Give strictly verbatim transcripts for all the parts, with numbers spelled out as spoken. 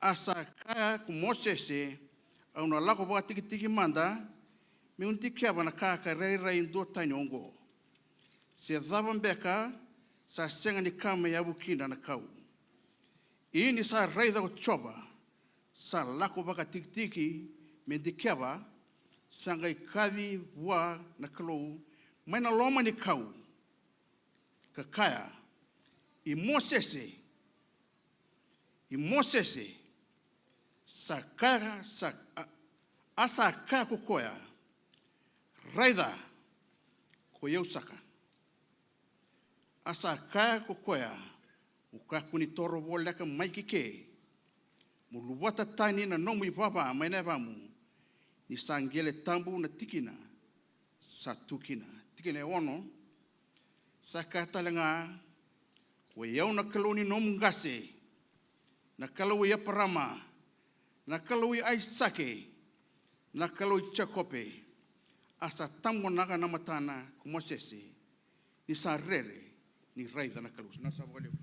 A sa kaya ko Mosese, au na lako vakatikitiki mada, meu dikeva na ka ka rairai duatani oqo. Se cava beka sa sega ni ka me yavu kina na kau. Ia ni sa raica ko Jiova, sa lako vakatikitiki me dikeva, sa qai kaci vua na Kalou mai na loma ni kau, ka kaya, I Mosese, I Mosese. Sa kaya, sa, a, a sa kaya ko koya, Raica, ko i au saka. A sa kaya ko koya, Mo kakua ni toro voleka mai ki ke, mo luvata tani na nomu ivava mai na yavamu, ni sa qele tabu na tikina sa tu kina. Tikina e ono. Sa kaya tale ga, Ko i au na Kalou ni nomu qase, na Kalou i Eparama, na Kalou i Aisake, na Kalou i Jekope. A sa tabonaka na matana ko Mosese, ni sa rere ni raica na Kalou. Na sa vakalevu.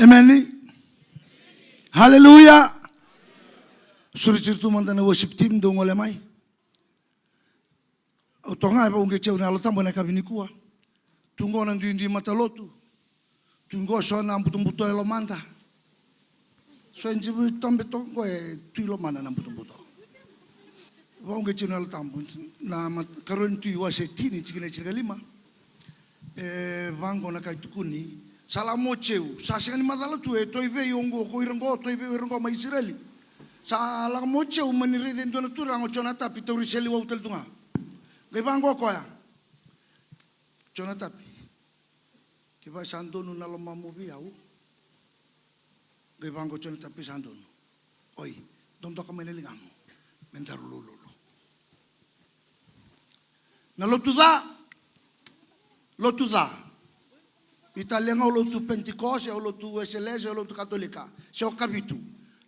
Emeni. Haleluya. Sureti ira tu mada na worship team, dou gole mai. Au toka ga e vakauqeti au na Yalo Tabu ena yakavi nikua. Tu qo na duidui matalotu. Tu qo so na butobuto e lomada. So e jivu tabe toka qo e tu i lomada na butobuto. Vakauqeti au na Yalo Tabu. Na mat-, Karua ni Tui wase tini, tikina e tinikalima. E vaqo na ka e tukuni. Sa lako mai o Jiu, sa sega ni macala tu e toi vei oqo ko ira qo, toi vei ira qo mai Isireli. Sa lako mai o Jiu, mani raica e dua na turaga o Jonatapi, tauri seleiwau tale tu ga. Qai vaqo o koya, Jonatapi, kevaka sa donu na lomamu vei au. Qai vaqo o Jonatapi, sa donu. Oi, dodoka mai na ligamu me daru lululu. Na lotu ca, lotu ca. Italia ga o lotu Pentecost, o lotu Wesele, o lotu Katolika, se o Kavitu.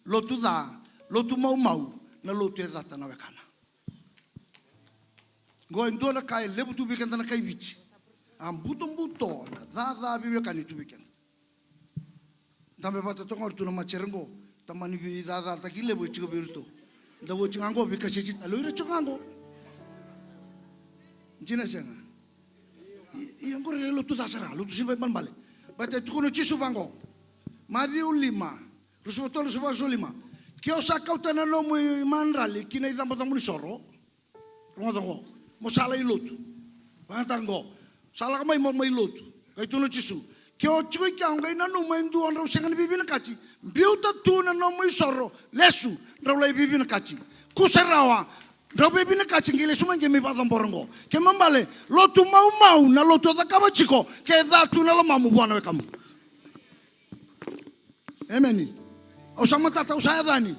Lotu ca, lotu maumau, na lotu e cata na wekana. Qo e dua na ka e levu tu vei keda na kai Viti. A butobuto, na caca veiwekani tu vei keda. Dabe vata toka qori tu na matasere qo, tamani veicacataki levu e tiko vei iratou. Da oti ga qo veikaseti tale o ira tiko ga qo. Dina sega. I, ia qori e lotu ca sara, lotu sivai balebale. Baleta e tukuna o Jisu vaqo. Maciu lima, ruasagavulu ka tolu, ruasagavulu ka va, ruasagavulu ka lima. Ke o sa kauta na nomu imadrali ki na icabocabo ni soro, rogoca qo, mo sa lai lotu. Vakayagataka qo, sa lako mai mo mai lotu. Qai tukuna o Jisu, ke o tiko i kea o qai nanuma e dua drau sega ni veivinakati, biuta tu na nomu isoro, lesu, drau lai veivinakati. Kusa rawa, drau veivinakati, qai lesu mai qai mai vakacabora qo. Kena ibalebale, lotu maumau na lotu o cakava tiko, ke ca tu na lomamu vua na wekamu. Emeni. Au sa matata, au sa yaco yani.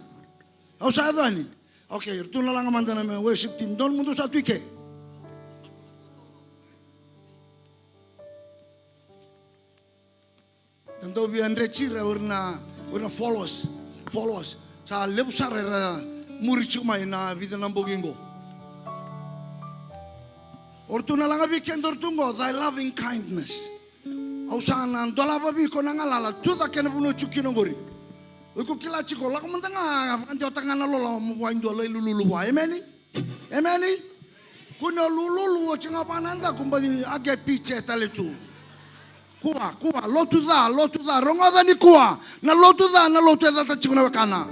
Au sa yaco yani. Okay, ratou na laga mada na worship team. Donu mudu sa tu i ke. Da dau via dreti ira, o ira na, o ira na followers. Followers. Sa levu sara era muri tiko mai na vica na bogi qo. O ratou na laga vei keda o ratou qo, thy loving kindness. Au sa na dolava vei iko na galala, tucake na vanua o tiko kina oqori. O iko kila tiko, lako mada ga, vakadewataka ga na lola mo vua e dua, lai lululu vua. Emeni? Emeni? Kua ni o lululu, oti ga vua na daku, baci aqe pice tale tu. Kua, kua, lotu ca, lotu ca, rogoca nikua. Na lotu ca, na lotu e cata tiko na wekana.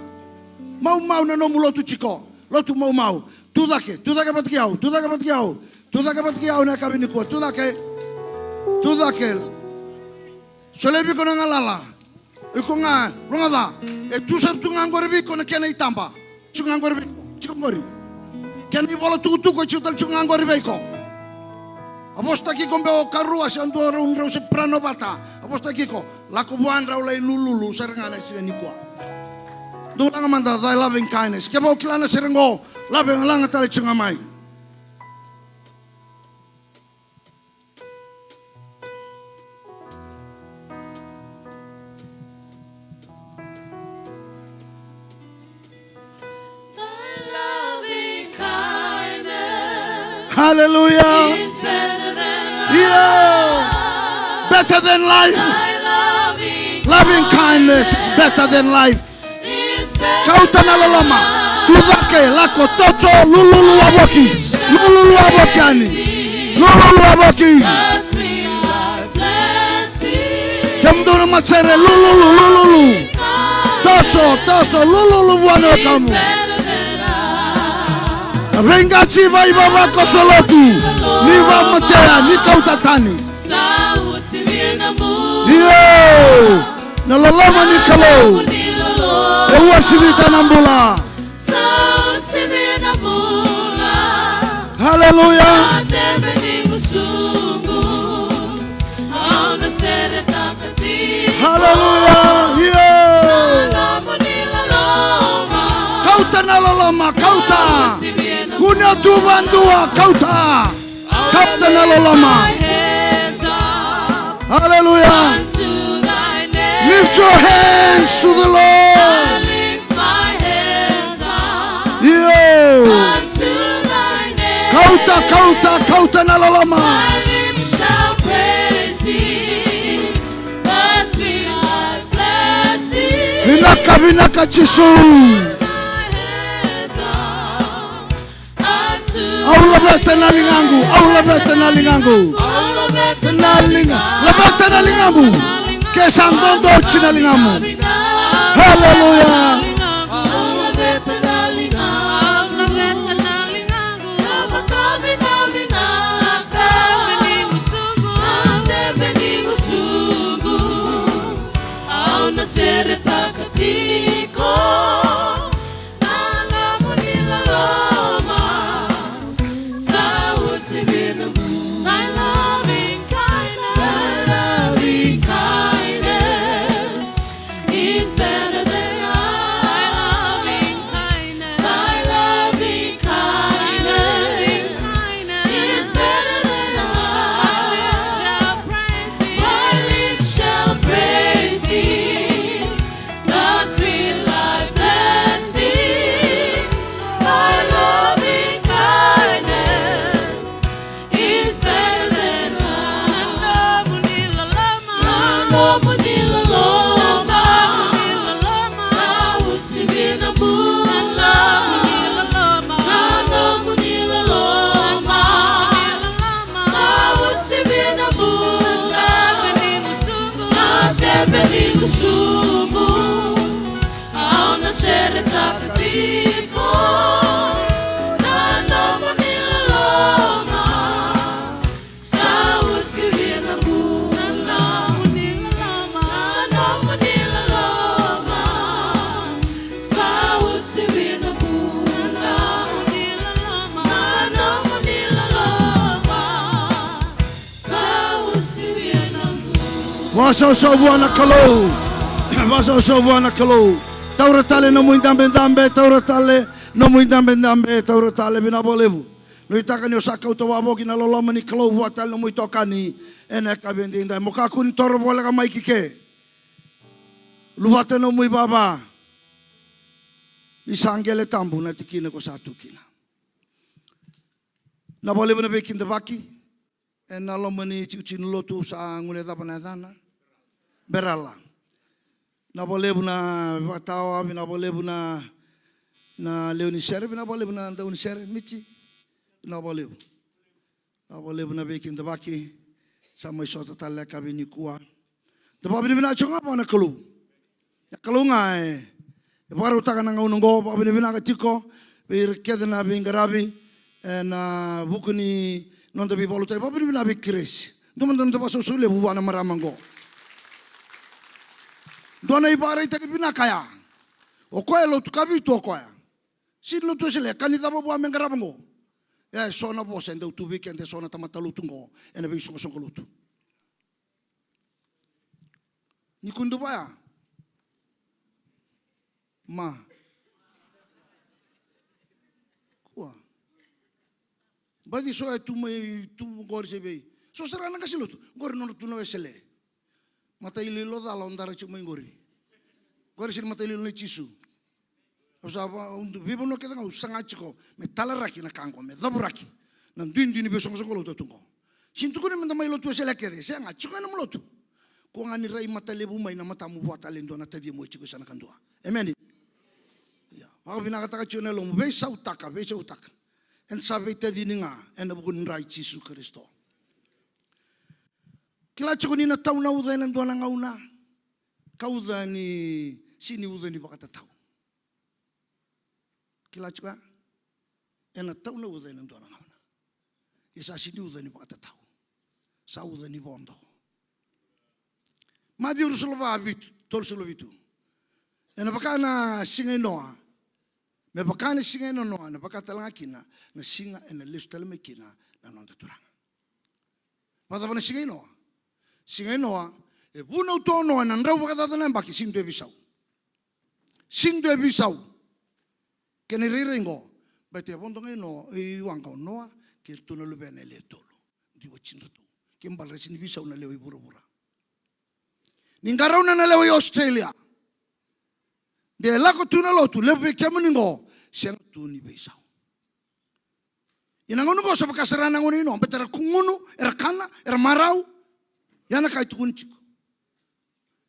Maumau na nomu lotu tiko. Lotu maumau. Tucake, tucake vata kei au, tucake vata kei au. Tucake vata kei au na yakavi nikua, tucake. Tucake. Solia vei iko na galala. Iko ga, rogoca. E tu sara tu ga qori vei iko na kena itaba. Tiko ga qori vei iko, tiko qori. Kena ivola tukutuku e tiko tale tiko ga qori vei iko. A vosataki iko beka o karua se dua rau, rau soprano vata. A vosataki iko. Lako vua drau lai lululu sara ga na siga nikua. Dou laga mada thy loving kindness. Kevaka o kila na sere qo, lave, laga tale tiko ga mai. Hallelujah. Io. Better than life. Loving kindness is better than life. Kauta na loloma. Tucake, lako, toso, lululu wavoki. Lululu wavoki yani. Lululu wavoki. Kemudou na matasere, lululu, lululu. Toso, toso, lululu vua na wekamu. Veiqati, vaivavakoso lotu. Ni vamatea, ni kauta tani. Io. Na loloma ni Kalou e uasivita na bula. Haleluya. Haleluya. Io. Kauta na loloma, kauta. Kunea tu vadua, kauta. Kauta na loloma. Hallelujah. Lift your hands to the Lord. Io. Kauta, kauta, kauta na loloma. Vinaka, vinaka Jisu. Au laveta na ligaqu, au laveta na ligaqu. Na liga, laveta na ligaqu. Ke sa dodo oti na ligamu. Haleluya. Au na seretaka tiko na nomuni loloma, sa uasivi na bula. Thy loving kindness, thy loving kindness is better than life. Thy loving kindness, thy loving kindness is better than life. My lips shall praise thee. My lips shall praise thee. The sweet life blessed in thy loving kindness is better than life. Na nomuni loloma, na nomuni loloma, sa uasivi na bula. Na nomuni loloma, sa uasivi na bula. Na tebe ni gusuqu. Au na seretaka tiko na nomuni loloma, sa uasivi na bula. Na nomuni loloma, na nomuni loloma, sa uasivi na bula. Na nomuni loloma, na nomuni loloma. Vakasausau vua na Kalou. Vakasausau vua na Kalou. Taura tale nomu idabedabe, taura tale nomu idabedabe, taura tale. Vinaka vakalevu. Nuitaka ni o sa kauta wavoki na loloma ni Kalou vua tale nomu itokani ena yakavi edaidai. Mo kakua ni toro voleka mai ki ke. Luvata nomu ivava. Ni sa qele tabu na tikina ko sa tu kina. Vinaka vakalevu na veikidavaki. Ena loma ni tikotiko ni lotu sa gole cava na yacana? Berala. Vinaka vakalevu na vakatawa, vinaka vakalevu na, na lewe ni sere, vinaka vakalevu na dau ni sere, Miti. Vinaka vakalevu. Vinaka vakalevu na veikidavaki. Sa mai sota tale na yakavi nikua. Da vakavinavinaka tiko ga vua na Kalou. Na Kalou ga e, e vakarautaka na gauna oqo, vakavinavinaka tiko vei ira kece na veiqaravi ena vuku ni noda veivakalotutaki, vakavinavinaka vei Kiresi. Dua mada na noda vakasausau levu vua na marama oqo. Dua na ivakaraitaki vinaka ya. O koya e lotu Kavitu o koya. Sega ni lotu Wesele, ka ni cava vua me qarava oqo. E so na vosa e dau tu vei keda e so na tamata lotu oqo ena veisoqosoqo lotu. Ni kua ni dua vaya. Ma. Kua. Baci so e tu mai, tu qori se vei. So sara na qase lotu. Qori nona tu na Wesele. Matailoilo cala o dara tiko mai qori. Qori se ni matailoilo nei Jisu. Au sa va, au veivanua kece ga au saga tiko me talaraki na ka oqo, me cavuraki. Na duidui ni veisoqosoqo lotu tu qo. Sini tukuni meda mai lotu Wesele kece, sega, tiko ga na nomu lotu. Kua ga ni rai mata levu mai na matamu vua tale e dua na taci mo e tiko e sa na kadua. Emeni. Ia, vakavinakataka tiko na yalomu, veisautaka, veisautaka. Eda sa veitacini ga ena vuku ni dra i Jisu Karisito. Kila tiko ni na tau na uca ena dua na gauna, ka uca ni sini uca ni vakatatau. Kila tiko ya? Ena tau na uca ena dua na gauna. Ia sa sini uca ni vakatatau. Sa uca ni vodo. Maciu ruasagavulu ka vitu, tolusagavulu ka vitu. Ena vaka na siga i Noa. Me vaka na siga i Noa, ena vaka tale ga kina na siga ena lesu tale mai kina na noda Turaga. Vakacava na siga i Noa? Siga i Noa, e vunau tu o Noa ena drau vakacaca na yabaki, sini dua e veisau. Sini dua e veisau. Kena irairai qo, baleta e vodo ga i Noa, i waqa o Noa kei iratou na luvena e le tolu. Dui watidratou. Kena ibalebale ra sini veisau na lewe i vuravura. Ni qarauna na lewe i Australia. De lako tu na lotu, levu vei kemuni qo, sega tu ni veisau. Ia na gauna qo sa vaka sara na gauna i Noa, baleta era kugunu, era kana, era marau. Ia na ka e tukuni tiko.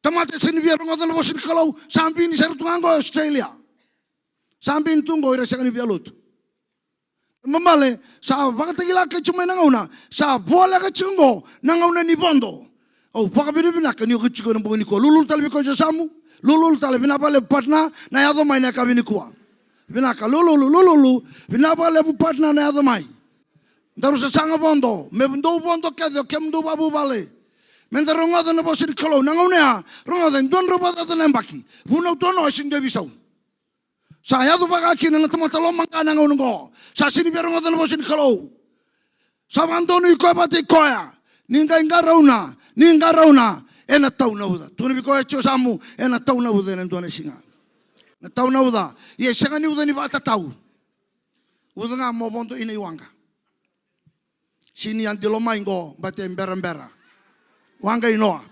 Tamata e sega ni via rogoca na vosa ni Kalou, sa bini sara tu ga qo e Australia. Sa bini tu qo ira sega ni via lotu. Mamale, sa vakatakilaka tiko mai na gauna, sa voleka tiko qo na gauna ni vodo. Au vakavinavinaka ni o iko tiko ena bogi nikua. Lululu tale vei koya e yasamu. Lululu tale, vinaka vakalevu partner na yaco mai na yakavi nikua. Vinaka, lululu, lululu, vinaka vakalevu partner na yaco mai. Daru sasaga vodo, me dou vodo kece o kemudou vakavuvale. Meda rogoca na vosa ni Kalou, na gauna ya, rogoca, e dua na drau vakacaca na yabaki. Vunau tu o Noa, e sini dua e veisau. Sa yaco vaka kina na tamata lomaqa na gauna oqo. Sa sini via rogoca na vosa ni Kalou. Sa vakadonui koya vata i koya. Ni qai qarauna, ni qarauna, ena tau na uca. Tukuna vei koya e yasamu, ena tau na uca ena dua na siga. Na tau na uca, ia e sega ni uca ni vakatatau. Uca ga mo vodo ina i waqa. Sini yadi lo mai qo, baleta e berabera. Waqa i Noa.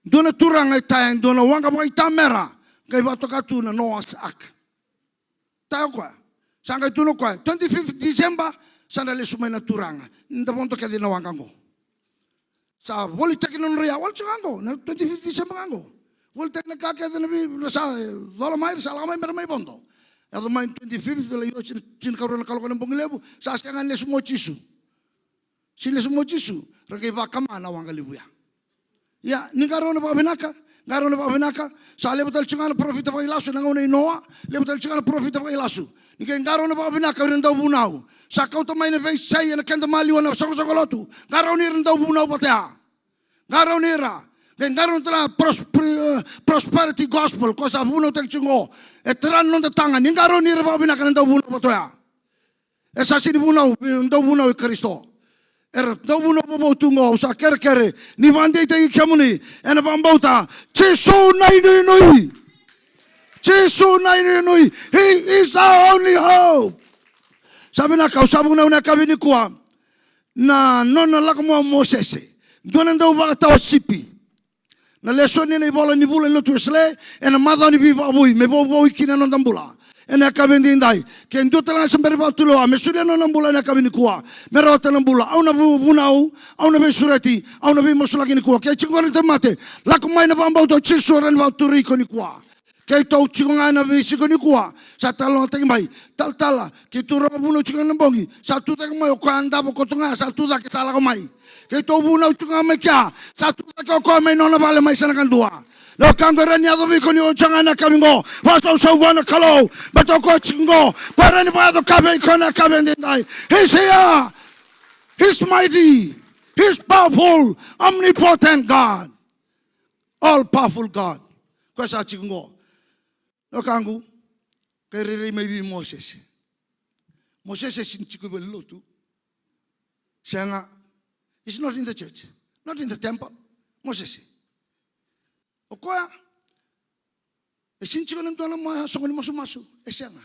Dua na turaga e taya e dua na waqa vakaitamera, qai vakatoka tu na Noah's Ark. Taya o koya. Sa qai tukuna o koya, twenty-fifth December, sa da lesu mai na turaga. Da vodo kece na waqa qo. Sa volitaki na nodra iyau, wale tiko ga qo, na twenty-fifth December ga qo. Volitaki na ka kece na vei, ra sa, e, cola mai, ra sa lako mai, mera mai vodo. Yaco mai twenty-fifth, lai oti na tinikarua na kaloko na bogi levu, sa sega ni lesu mai o Jisu. Sini lesu mai o Jisu, ra qai vakama na waqa levu ya. Ia, ni qarauna vakavinaka, qarauna vakavinaka, sa levu tale tiko ga na parofita vakailasu, na gauna i Noa, levu tale tiko ga na parofita vakailasu. Ni qai qarauna vakavinaka, o ira na dauvunau. Sa kauta mai na veisei ena keda maliwa na soqosoqo lotu. Qarauni ira na dauvunau vata ya. Qarauni ira. Qai qarauna tale ga pros-, pri-, eh, prosperity gospel, ko sa vunautaki tiko qo. E tara na noda taga, ni qarauni ira vakavinaka na dauvunau vata ya. E sa sini vunau, dauvunau i Karisito. Era dauvunau vovou tu qo, au sa kerekere, ni vakadeitaki kemuni, ena vakabauta, Jisu na inuinui. Jisu na inuinui. He is our only hope. Sa vinaka, au sa vunau na yakavi nikua. Na nona lako mai o Mosese. Dua na dau vakatawa sipi. Na lesoni ena ivola ni vula ni lotu Wesele, ena macawa ni veivakavoui, me vovou kina na noda bula. Ena yakavi edaidai, ke dua tale ga se bera ni vakatulewa, me solia na nona bula ena yakavi nikua. Me rawata na bula, au na vu-, vunau, au na veisureti, au na veimasulaki nikua. Ke tiko qori na tauvimate, lako mai na vakabauta o Jisu, rawa ni vakaturi iko nikua. Keitou tiko ga ena veisiko nikua, sa talanoataki mai, talatala, keitou rogo vunau tiko ga na bogi, sa tucake mai o koya a davo koto ga, sa tucake sa lako mai. Keitou vunau tiko ga mai kea, sa tucake o koya mai nona vale mai sa na kadua. Na wekaqu, e rawa ni yaco vei iko ni o tiko ga ena yakavi qo, vakasausau vua na Kalou, baleta o koya tiko qo, koya e rawa ni vakayaco ka vei iko ena yakavi edaidai. He's here. He's mighty. He's powerful. Omnipotent God. All powerful God. Koya sa tiko qo. Na wekaqu, qai rairai mai vei Mosese. Mosese e sini tiko i valenilotu. Sega. He's not in the church. Not in the temple. Mosese. O koya, e sini tiko ena dua na ma-, soqo ni masumasu. E sega.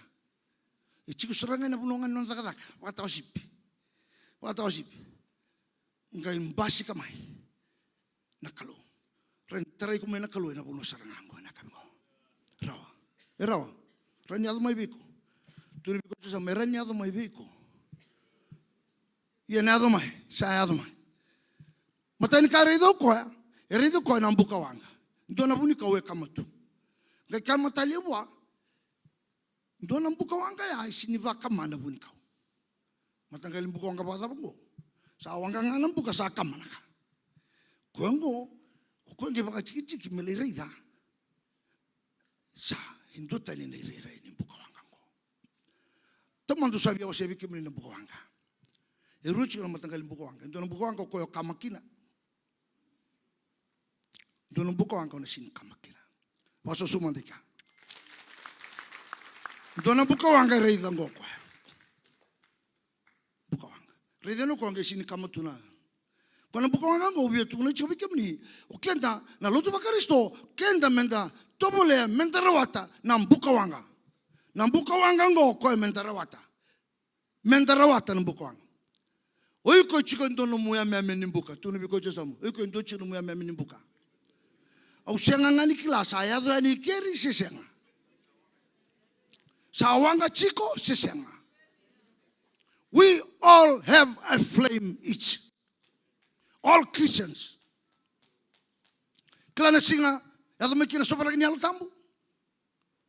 E tiko sara ga ena vanua ga ni nona cakacaka. Vakatawa sipi. Vakatawa sipi. Qai basika mai na Kalou. Rawa ni tarai iko mai na Kalou ena vanua sara ga qo ena yakavi qo. Rawa. E rawa. Rawa ni yaco mai vei iko. Tukuna vei iko, sa me rawa ni yaco mai vei iko. Ia na yaco mai, sa yaco mai. Matai ni ka e raica o koya, e raica o koya na buka waqa. Dua na vunikau e kama tu. Qai kama tale vua, dua na buka waqa ya e sini vakama na vunikau. Mataqali buka waqa vakacava qo? Sa waqa ga na buka, sa kama na ka. Koya qo, o koya qai vakajikijiki me lai raica. Sa, e duatani na irairai ni buka waqa qo. Taumada au sa via wasea vei kemuni na buka waqa. E rua tiko na mataqali buka waqa. E dua na buka waqa o koya o kama kina. Dua na buka waqa o na sini kama kina. Vakasoso mada i kea. Dua na buka waqa e raica qo o koya. Buka waqa. Raica na koya qai sini kama tu na. Koya na buka waqa qo au via tukuna tiko vei kemuni. O keda na lotu vaKarisito, keda meda tovolea meda rawata na buka waqa. Na buka waqa qo o koya meda rawata. Meda rawata na buka waqa. O iko e tiko e dua nomu yameyame ni buka. Tukuna vei koya tiko yasamu. O iko e dua tiko nomu yameyame ni buka. Au sega ga ni kila sa yaco yani i keri se sega. Sa waqa tiko se sega. We all have a flame each. All Christians. Kila na siga yaco mai kina na sovaraki ni Yalo Tabu.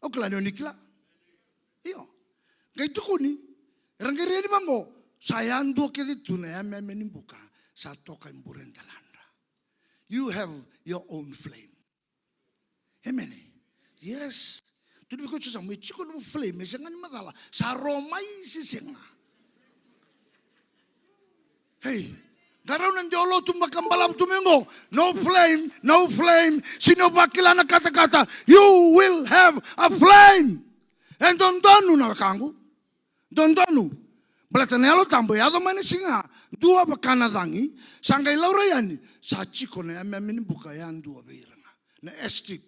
Au kila ni o ni kila. Io. Qai tukuni. Era qai rai yani vaqo. Sa yadua kece tu na yameyame ni buka. Sa toka e bure e daladra. You have your own flame. Amen. Yes. Tukuna vei koya tiko yasamu, e tiko nomu flame, e sega ni macala. Sa ro mai se sega. Hey. Qarauna de o lotu vakabalavu tu mai qo. No flame, no flame. Sini o vakila na katakata. You will have a flame. E dodonu na wekaqu. Dodonu. Baleta na Yalo Tabu e yaco mai na siga, dua vaka na cagi, sa qai laurai yani, sa tiko na yameyame ni buka yadua vei ira ga. Na airstrip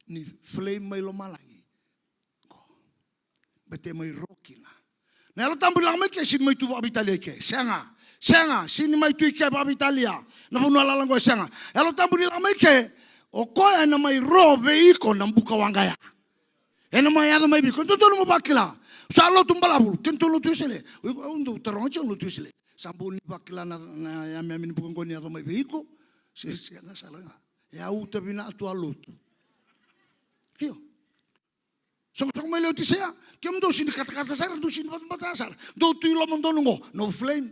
ni flame mai lomalagi. Qo. Bete mai ro kina. Na Yalo Tabu ni lako mai ke, sini mai tu vakaveitalia i ke. Sega. Sega. Sini mai tu i ke vakaveitalia. Na vanua lala qo e sega. Yalo Tabu ni lako mai ke, o koya ena mai ro vei iko na buka waqa ya. Ena mai yaco mai vei iko. Dodonu mo vakila. Sa lotu balavu. Kedatou lotu Wesele. Au dau taroga tiko na lotu Wesele. Sa bau ni vakila na, na yameyame ni buka qo ni yaco mai vei iko. Se, sega sara ga. E au tavi na atua lotu. Io. Soqosoqo mai Leotisea. Kemudou sini katakata sara, dou sini batabata sara. Dou tu i loma donu qo. No flame.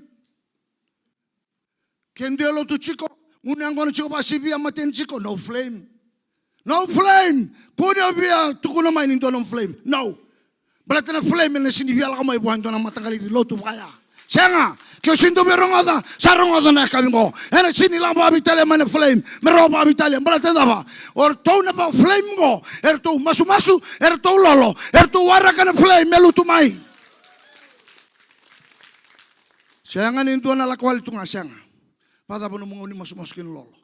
Ke dua e lotu tiko, gunu yaqona tiko, vakasivia, mateni tiko, no flame. No flame. Kua ni o via tukuna mai ni dua nomu flame. No. Baleta na flame ena sini via lako mai vua e dua na mataqali lotu vaya. Sega. Ke o sini dau via rogoca, sa rogoca na yakavi qo. Ena sini lako vakaveitalia mai na flame. Me rawa vakaveitalia. Baleta na cava? O ratou na vakaflame qo, eratou masumasu, eratou lolo, eratou waraka na flame me lutu mai. Sega ni dua na lako wale tu ga, sega. Vakacava nomu gauna ni masumasu kei na lolo?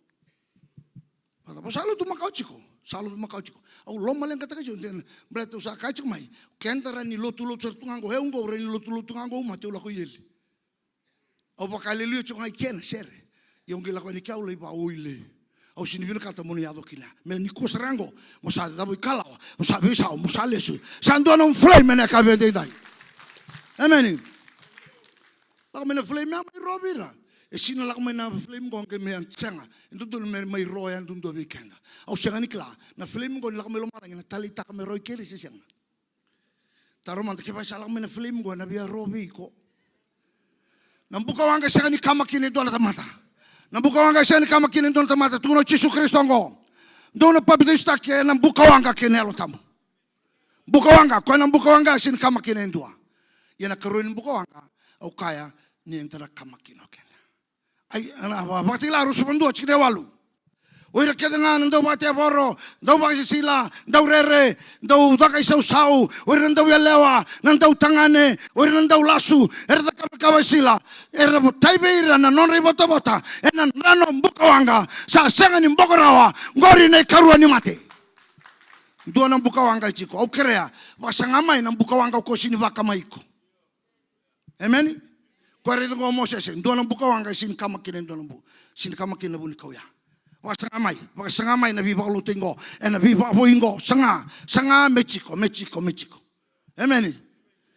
Vakacava? Au sa lotu makawa tiko. Sa lotu makawa tiko. Au lomaleqataka tiko. Baleta au sa kaya tiko mai, keda rawa ni lotulotu sara tu ga qo. E au qo, au rawa ni lotulotu ga qo, au mate, au lako i eli. Au vakalialia tiko ga i ke na sere. Ia au qai lako yani ke, au lai vakaoilei. Au sini vinakata mo ni yaco kina. Me nikua sara ga qo, mo sa cava ikalawa, mo sa veisau, mo sa lesu. Sa dua na flame ena yakavi edaidai. Emeni. Lako mai na flame ya, mai ro vei ira. E sini lako mai na flame qo qai mai sega. E dodonu me mai ro yadudua vei keda. Au sega ni kila. Na flame qo ni lako mai lomalagi na taleitaka me ro i keri se sega. Taro mada, kevaka sa lako mai na flame qo, ena via ro vei iko. Na buka waqa e sega ni kama kina e dua na tamata. Na buka waqa e sega ni kama kina e dua na tamata. Tukuna o Jisu Karisito qo, dou na papitaisotaki ena buka waqa kei na Yalo Tabu. Buka waqa, koya na buka waqa e sega ni kama kina e dua. Ia na ikarua ni buka waqa, au kaya ni eda na kama kina o keda. Ai, na, va-, Vakatakila ruasagavulu ka dua, tikina e walu. O ira kece ga na dauvakatevoro, dauvakasisila, daurere, daucaka isausau, o ira na dauyalewa, na dautagane, o ira na daulasu, era cakava ka vakasisila, era votai vei ira na nodra ivotavota ena drano buka waqa, sa sega ni boko rawa, qori na ikarua ni mate. Dua na buka waqa e tiko. Au kerea, vakasaga mai na buka waqa o koya sini vakama iko. Emeni. Koya raica qo o Mosese, dua na buka waqa e sini kama kina e dua na bu-, sini kama kina na vunikau ya. Vakasaga mai, vakasaga mai na veivakaloutaki qo, ena veivakavoui qo, saga, saga me tiko, me tiko, me tiko. Emeni.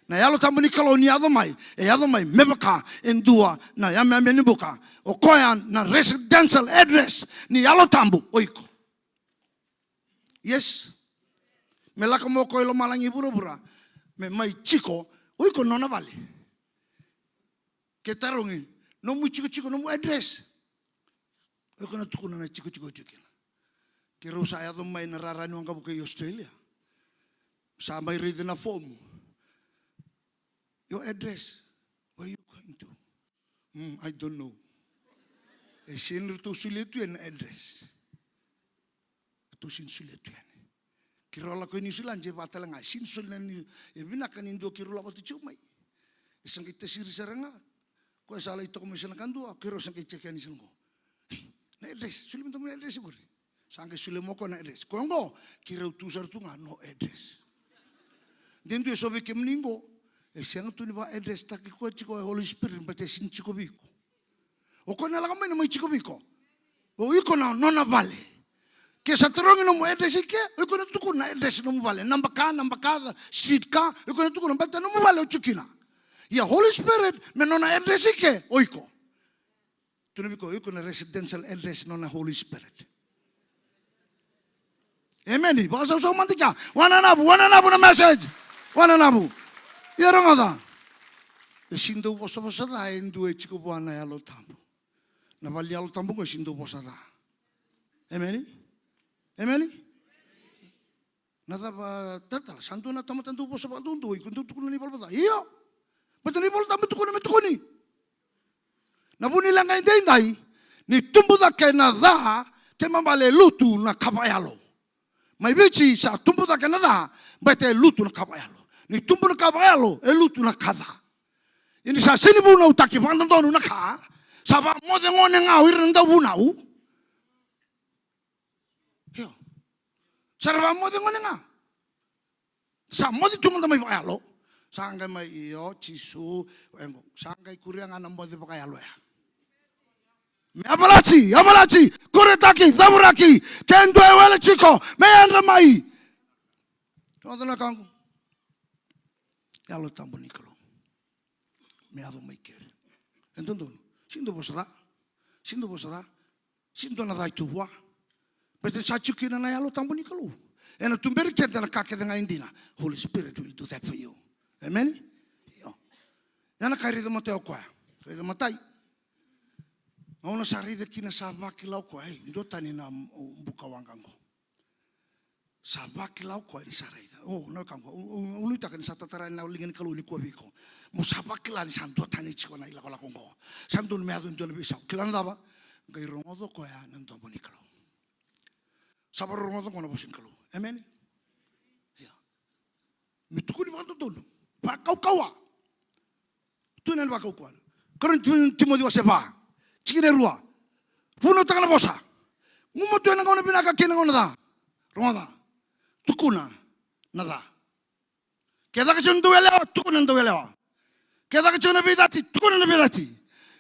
Na Yalo Tabu ni Kalou ni yaco mai, e yaco mai me vaka e dua na yameyame ni buka. O koya na residential address ni Yalo Tabu, o iko. Yes. Me lako mai o koya i lomalagi i vuravura, me mai tiko, o iko nona vale. Ke tarogi, nomu itikotiko, nomu address. O iko na tukuna na itikotiko o tiko kina. Keirau sa yaco mai na rara ni waqavuka i Australia. Sa mai raica na fomu. Your address. Where you going to? Mm, I don't know. E sega ni ratou solia tu yani na address. Ratou sega ni solia tu yani. Keirau lako i Niusiladi e va tale ga, e sega ni solia ni, e vinaka ni dua keirau lako vata tiko mai. E sa qai tasiri sara ga. Koya sa lai toka mai sa na kadua, keirau sa qai check yani sa na qo. Na address, solia mada mai na address qori. Sa qai solia mai o koya na address. Koya qo, keirau tu sara tu ga, no address. De dua e so vei kemuni qo, e sega tu ni va address taki koya tiko e Holy Spirit, baleta e sega ni tiko vei iko. O koya na lako mai na mai tiko vei iko. O iko na nona vale. Ke sa tarogi nomu address i ke, o iko na tukuna na address nomu vale. Naba ka, naba ka, street ka, o iko na tukuna baleta nomu vale o tiko kina. Ia Holy Spirit me nona address i ke, o iko. Tukuna vei iko, o iko na residential address nona Holy Spirit. Emeni. Vakasausau mada kea. Wananavu, wananavu na message. Wananavu. Ia rogoca. E sega ni dau vosavosa ca e dua e tiko vua na Yalo Tabu. Na vale ni Yalo Tabu qo e sega ni dau vosa ca. Emeni. Emeni. Na cava talatala, sa dua na tamata dau vosa vakadoudou, iko dau tukuna na iVola Tabu ca. Io. Baleta na iVola Tabu e tukuna me tukuni. Na vu ni leqa edaidai, ni tubu cake na ca, kena ibalebale e lutu na ka vakayalo. Mai Viti sa tubu cake na ca, baleta e lutu na ka vakayalo. Ni tubu na ka vakayalo, e lutu na ka ca. Ia ni sa sega ni vunautaki vakadodonu na ka, sa vakamoce gone ga o ira na dauvunau. Io. Sa ra vakamoce gone ga. Sa moce tu mada mai vakayalo. Sa qai mai, io, Jisu, e qo. Sa qai kuria ga na moce vakayalo ya. Me avalanche, avalanche, kuretaki, cavuraki, ke dua e wele tiko, me yadra mai. Rogoca na wekaqu. Yalo Tabu ni Kalou. Me yaco mai keri. E dodonu. Sega ni dau vosa ca. Sega ni dau vosa ca. Sega ni dua na ca e tu vua. Baleta sa tiko kina na Yalo Tabu ni Kalou. Ena tuberi keda na ka kece ga e dina. Holy Spirit will do that for you. Amen? Io. Ia na ka e raica matai o koya. Raica matai. Au na sa raica kina sa vakila o koya. Ei, duatani na, o, buka waqa qo. Sa vakila o koya ni sa raica. O, na wekaqu, au, au, au nuitaka ni sa tatara na liga ni Kalou nikua vei iko. Mo sa vakila ni sa duatani tiko na ilakolako qo. Sa dodonu me yaco e dua na veisau. Kila na cava? Qai rogoca o koya na domo ni Kalou. Sa vakarogoca qo na vosa ni Kalou. Emeni? Ia. Me tukuni vakadodonu. Vakaukauwa. Tu na yani vakaukauwa. Karua ni Timoci wase va. Tikina e rua. Vunautaka na vosa. Gumatuya na gauna vinaka kei na gauna ca. Rogoca. Tukuna na ca. Ke caka tiko na dauyalewa, tukuna na dauyalewa. Ke caka tiko na veicati, tukuna na veicati.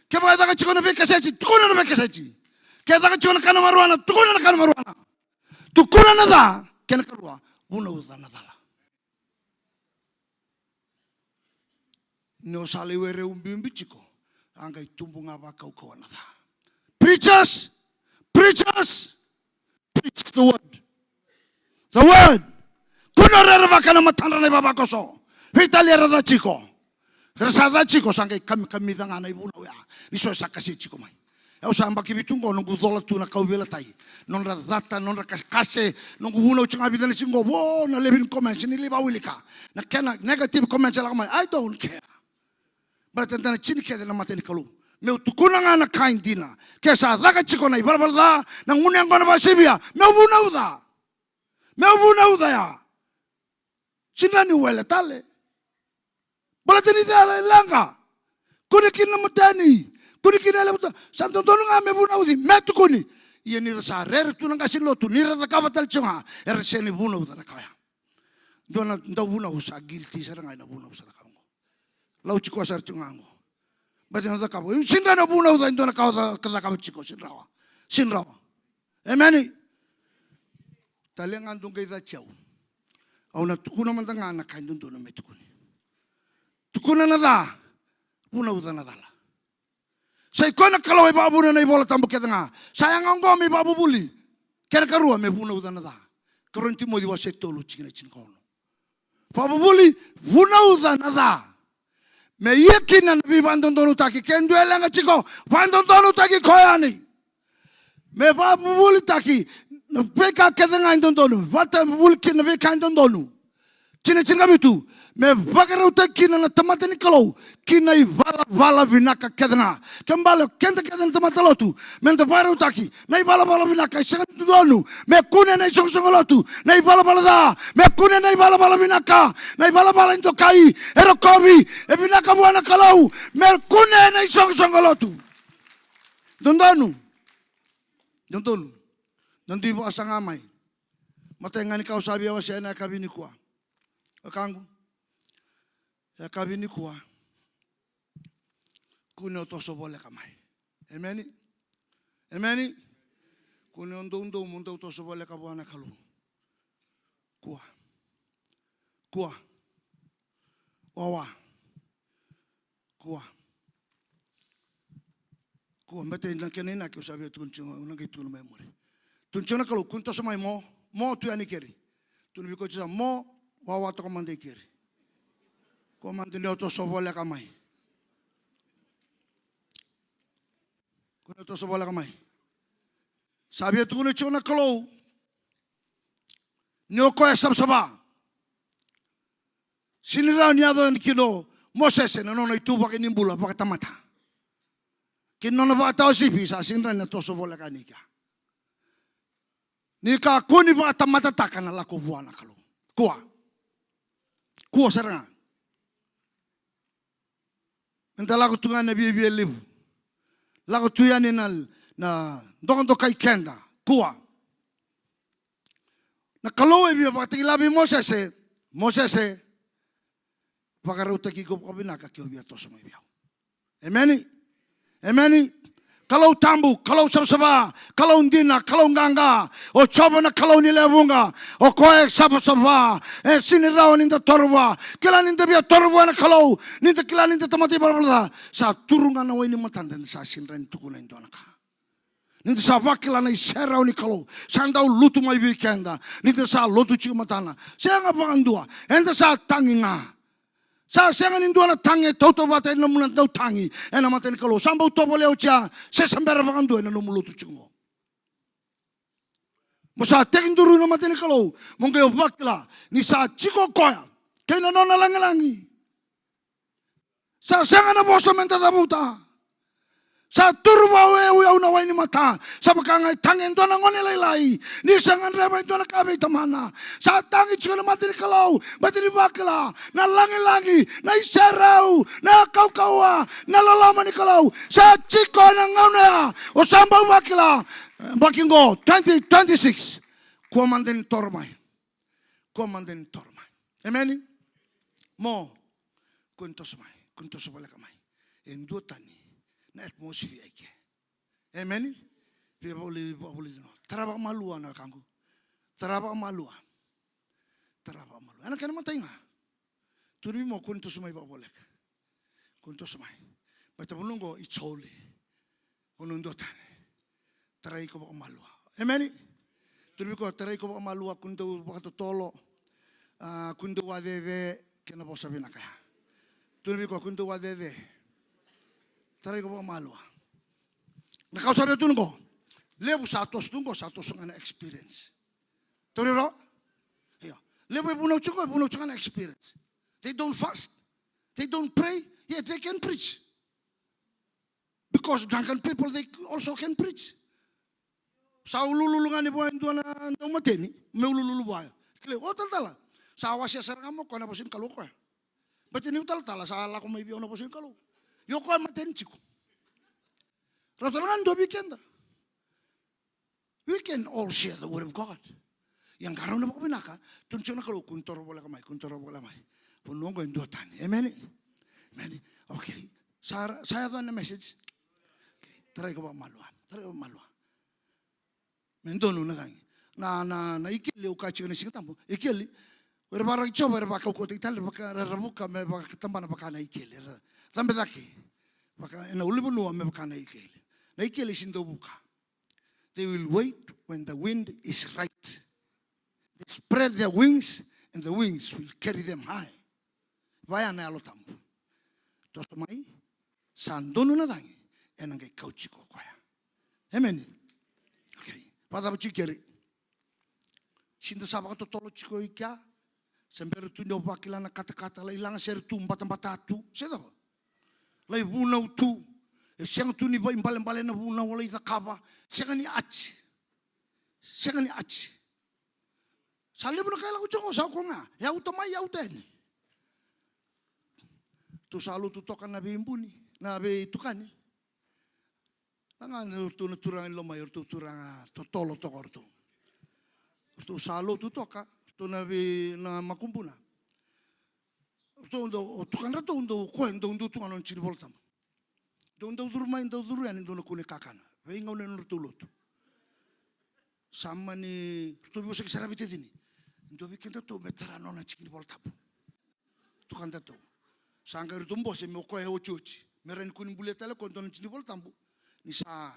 Kevaka e caka tiko na veikaseti, tukuna na veikaseti. Ke caka tiko na kana marijuana, tukuna na kana marijuana. Tukuna na ca, kena ikarua, vunauca na cala. Ni o sa lai were ubiubi tiko, a qai tubu ga vakaukauwa na ca. Preachers, preachers, preach the word. The word. Kua ni rerevaka na matadra na ivavakoso. Veitalia era ca tiko. Era sa ca tiko, sa qai kamikamica ga na ivunau ya. Ni so e sa kase tiko mai. Au sa yabaki vitu qo, noqu cola tu na kauveilatai. Nodra cata, nodra kas-, kase, noqu vunau tiko ga vica na siga qo, vo, na levu ni comments, ni lai vakawilika. Na kena negative comments e lako mai, I don't care. Baleta da na tini kece na mata ni Kalou. Meu tukuna ga na ka e dina. Ke sa caka tiko na ivalavala ca, na gunu yaqona vakasivia, meu vunauca. Meu vunauca ya. Sega ni wele tale. Baleta ni cala e leqa. Kune kina na mateni. Kune kina na levuta. Sa dodonu ga me vunauci, me tukuni. Ia ni ra sa rere tu na qase ni lotu, ni ra cakava tale tiko ga, era sega ni vunauca na ka oya. Dua na dauvunau sa guilty sara ga ena vunau sa cakava qo. Lauti koya sara tiko ga qo. Baleta na cakava. Sega ni vunauca e dua na ka o ca-, ka cakava tiko, sega ni rawa. Sega ni rawa. Emeni. Tale ga dou qai cati au. Au na tukuna mada ga na ka e dodonu me tukuni. Kuna na ca, vunauca na cala. Sa i koya na Kalou e vakavuna na iVola Tabu kece ga. Sa yaga oqo me ivakavuvuli. Kena karua me vunauca na ca. Karua ni Timoci wase tolu, tikina tinikaono. Vakavuvuli, vunauca na ca. Me ia kina na veivakadodonutaki, ke dua e leqa tiko, vakadodonutaki koya yani. Me vakavuvulitaki na veika kece ga e dodonu, vakavuvuli kina na veika e dodonu. Tini, tinikavitu, me vakarautaki kina na tamata ni Kalou ki na ivalavala vinaka kece ga. Ke bale o keda kece na tamata lotu, me da vakarautaki na ivalavala vinaka, e sega ni dodonu me kune na isoqosoqo lotu, na ivalavala ca, me kune na ivalavala vinaka, na ivalavala e dokai, e rokovi, e vinaka vua na Kalou, me kune na isoqosoqo lotu. Dodonu. Dodonu. Na dui vakasaga mai. Matai ga ni ka au sa via wasea ena yakavi nikua. Wekaqu. Yakavi nikua. Kua ni o toso voleka mai. Emeni. Emeni. Kua ni o doudou mo dau toso voleka vua na Kalou. Kua. Kua. Wawa. Kua. Kua, baleta na kena inaki au sa via tukuna tiko, au na qai tukuna mai muri. Tukuna tiko na Kalou, kua ni toso mai mo, mo tu yani keri. Tukuna vei koya tiko sa mo, wawa toka mada i keri. Kua mada ni o toso voleka mai. Kua ni o toso voleka mai. Sa via tukuna tiko na Kalou. Ni o koya e savasava. Sega ni rawa ni yaco yani kina o Mosese na nona ituvaki ni bula vakatamata. Kei na nona vakatawa sipi sa sega ni rawa ni toso voleka yani kea. Ni kakua ni vakatamatataka na lako vua na Kalou. Kua. Kua sara ga. Eda lako tu ga na viavia levu. Lako tu yani na, na dokadokai keda. Kua. Na Kalou e via vakatakila vei Mosese, Mosese, vakarautaki iko vakavinaka ke o via toso mai vei au. Emeni. Emeni. Kalou tabu, Kalou savasava, Kalou dina, Kalou qaqa. O Jiova na Kalou ni lewe vuqa. O koya e savasava. E sega ni rawa ni da toro vua. Kila ni da via toro vua na Kalou, ni da kila ni da tamata ivalavala ca. Sa turu ga na wai ni matada, eda sa sega ni rawa ni tukuna e dua na ka. Ni da sa vakila na iserau ni Kalou sa dau lutu mai vei keda, ni da sa lotu tiko e matana. Sega vakadua, eda sa tagi ga. Sa sega ni dua na tagi e tautauvata ena nomu na dau tagi ena mata ni Kalou. Sa bau tovolea oti ya, se sa bera vakadua ena nomu lotu tiko qo. Mo sa tekiduru ena mata ni Kalou, mo qai vakila ni sa tiko o koya kei na nona lagilagi. Sa sega na vosa me da cavuta. Sa turu vua e uya na wai ni mata. Sa vaka ga e tagi e dua na gone lailai ni sa gadreva e dua na ka vei tamana. Sa tagi tiko na mata ni Kalou, baleta ni vakila na lagilagi, na iserau, na kaukauwa, na loloma ni Kalou. Sa tiko ena gauna ya. O sa bau vakila. Baki qo, twenty twenty-six. Kua mada ni toro mai. Kua mada ni toro mai. Emeni. Mo. Kua ni toso mai. Kua ni toso voleka mai. E duatani na atmosphere i ke. Emeni. Via voli, voli no. Tara vakamalua na wekaqu. Tara vakamalua. Tara vakamalua. Ena kena matai ga. Tukuna vei mo kua ni toso mai vakavoleka. Kua ni toso mai. Baleta vanua qo it's holy. Vanua duatani. Tarai iko vakamalua. Emeni. Tukuna vei koya, tarai iko vakamalua, kua ni dau vakatotolo. A, kua ni dau wacece, kena vosa vinaka ya. Tukuna vei koya, kua ni dau wacece. Tarai iko vakamalua. Na ka au sa via tukuna qo. Levu sa toso tu qo, sa toso ga na experience. Tauri rawa? Io. Levu e vunau tiko, e vunau tiko ga na experience. They don't fast. They don't pray. Yet they can preach. Because drunken people, they also can preach. Sa ulululu ga ni vua e dua na daumateni, me ulululu vua. Kila, o talatala. Sa wasea sara ga mo koya na vosa ni Kalou o koya. Baleta niu talatala, sa lako mai vei au na vosa ni Kalou. Io koya mateni tiko. Rau tale ga ni dua vei keda. We can all share the word of God. Ia qarauna vakavinaka, tukuna tiko na Kalou, kua ni toro voleka mai, kua ni toro voleka mai. Vanua qo e duatani. Emeni? Emeni. Okay. Sa, sa yaco na message. Okay. Tarai iko vakamalua. Tarai iko vakamalua. Me donu na cagi. Na, na, na ikeli au kaya tiko na Siga Tabu. Ikeli, O ira vakararaki Jiova era vakaukauwataki tale, vaka, era, era vuka me vakatabana vaka na ikeli. Era cabe cake vaka ena ulunivanua me vaka na ikeli. Na ikeli e sega ni dau vuka. They will wait when the wind is right. They spread their wings and the wings will carry them high. Vaya na Yalo Tabu. Toso mai, sa donu na cagi, ena qai kauti iko o koya. Emeni. Okay. Vakacava tiko keri? Sega ni da sa vakatotolo tiko i kea. Se bera tu ni o vakila na katakata, lai laga sere tu, batabata tu. Se cava? Lai vunau tu. E sega tu ni vaibalebale na vunau o lai cakava. Sega ni ati. Sega ni ati. Sa levu na ka e lako tiko, sa o koya ga. E auta mai, e auta yani. Ratou sa lotu toka na veibuni, na veitukani. Na ga o ratou na turaga ni lomai, o ratou turaga totolo toka o ratou. O ratou sa lotu toka, o ratou na vei, na makubuna. O ratou dau, o tukadratou dau, o koya dau, dau tu ga na nona tiki ni Vola Tabu. Dau, dau curu mai, dau curu yani, dau na kune kakana. Veigauna e nodratou lotu. Sa mani, ratou veivosaki sara vei tacini. Dua vei kedatou me tara nona tiki ni Vola Tabu. Tukadatou. Sa qai ratou bose me o koya e otioti. Me rawa ni kua ni bulia tale o koya dua na tiki ni Vola Tabu. Ni sa,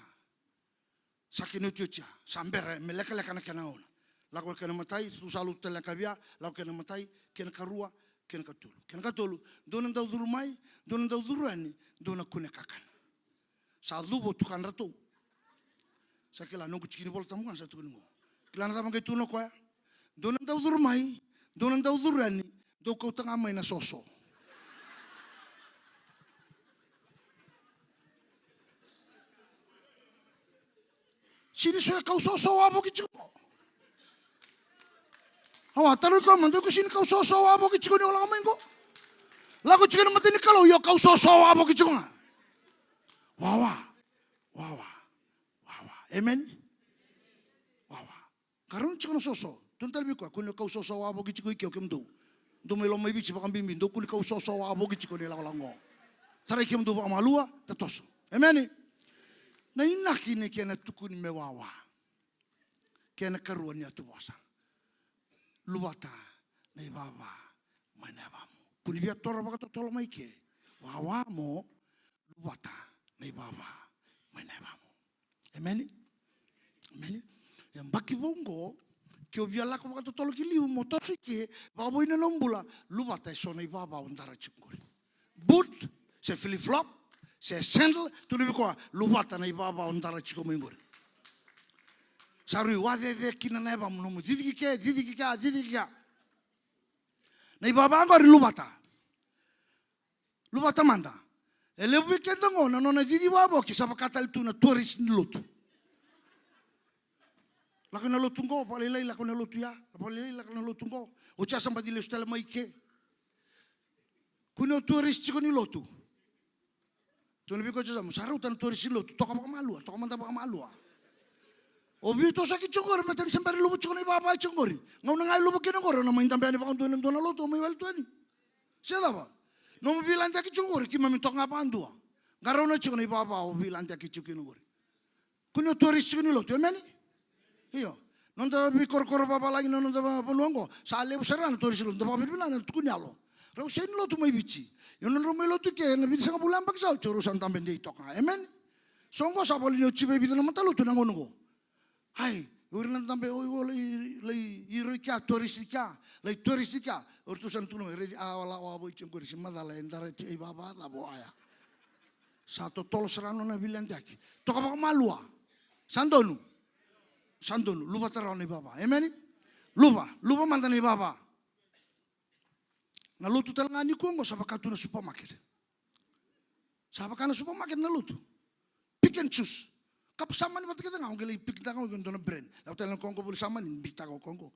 sa kena otioti ya. Sa bera me lekaleka na kena gauna. Lako kena matai, tu sa lotu tale na kavia, lako kena matai, kena karua, kena katolu. Kena katolu, dua na dau curu mai, dua na dau curu yani, dua na kune kakana. Sa cuva o tukadratou. Sa kila noqu tiki ni Vola Tabu ga sa tukuni qo. Kila na cava qai tukuna o koya? Dou na dau curu mai, dou na dau curu yani, dou kauta ga mai na soso. Sega ni so e kau soso wavoki tiko qo. Awa, tarogi koya mada, iko sega ni kau soso wavoki tiko ni o lako mai qo? Lako tiko na mata ni Kalou, io kau soso wavoki tiko ga. Wawa, wawa, wawa. Emeni? Wawa. Qarauna tiko na soso. Tukuna tale vei koya, kua ni kau soso wavoki tiko i ke o kemudou. Dou mai Lomaiviti vakabibi, dou kua ni kau soso wavoki tiko ni lakolako qo. Tarai kemudou vakamalua, da toso. Emeni? Na inaki ni kena tukuni me wawa. Kena karua ni yatuvosa. Luvata na ivava mai na yavamu. Kua ni via toro vakatotolo mai ke. Wawa mo luvata na ivava mai na yavamu. Emeni? Emeni? Yabaki vou qo, ke o via lako vakatotolo ki liu mo toso i ke, vakavoui na nomu bula, luvata eso na ivava o dara tiko qori. Boot, se flip-flop, se sandal, tukuna vei koya, luvata na ivava o dara tiko mai qori. Sa rui wacece kina na yavamu, nomu cici ki ke, cici ki kea, cici ki kea. Na ivava qori luvata. Luvata mada. E levu vei keda qo na nona cici wavoki sa vaka tale tu na tourist ni lotu. Lako na lotu qo, vakalailai, lako na lotu ya, vakalailai, lako na lotu qo. Oti ya sa baci lesu tale mai ke. Kua ni o tourist tiko ni lotu. Tukuna vei koya Jisu, sa rauta na tourist ni lotu, toka vakamalua, toka mada vakamalua. O via toso ki tiko qori, baleta ni se bera ni luva tiko na ivava tiko qori. Gauna ga e luva kina qori, o na mai dabe yani vakadua ena dua na lotu, o mai wele tu yani. Se cava? Nomu veiladeyaki tiko qori, keimami toka ga vakadua. Qarauna tiko na ivava o veiladeyaki tiko kina qori. Kua ni o tourist tiko ni lotu, emeni? Io. Noda veikorokoro vavalagi na noda va-, vanua qo, sa levu sara na tourist lotu, da vakavinavinaka na tukuni yalo. Rau sega ni lotu mai Viti. Io, nodrau mai lotu ke, na vitusagavulu na yabaki sa oti, rau sa dabe dei toka ga. Emeni? So qo sa volai ni oti vei vica na matalotu na gauna qo. Ai, o ira na dabe, o, o, lai, lai, iro i kea, tourist i kea, lai tourist i kea. O ratou sa na tukuna mai, raici, a, wala, wavoki tiko qori, se macala, e dara tiko, ivava cava o ya. Sa totolo sara nona veiladeyaki. Toka vakamalua. Sa donu. Sa donu. Luvata rawa na ivava. Emeni? Luva. Luva mada na ivava. Na lotu tale ga nikua qo sa vaka tu na supermarket. Sa vaka na supermarket na lotu. Pick and choose. Cup samani vata kece ga, o qai lai pick taka ga o dua na brand. Lako tale na koya qo voli samani, pick taka o koya qo.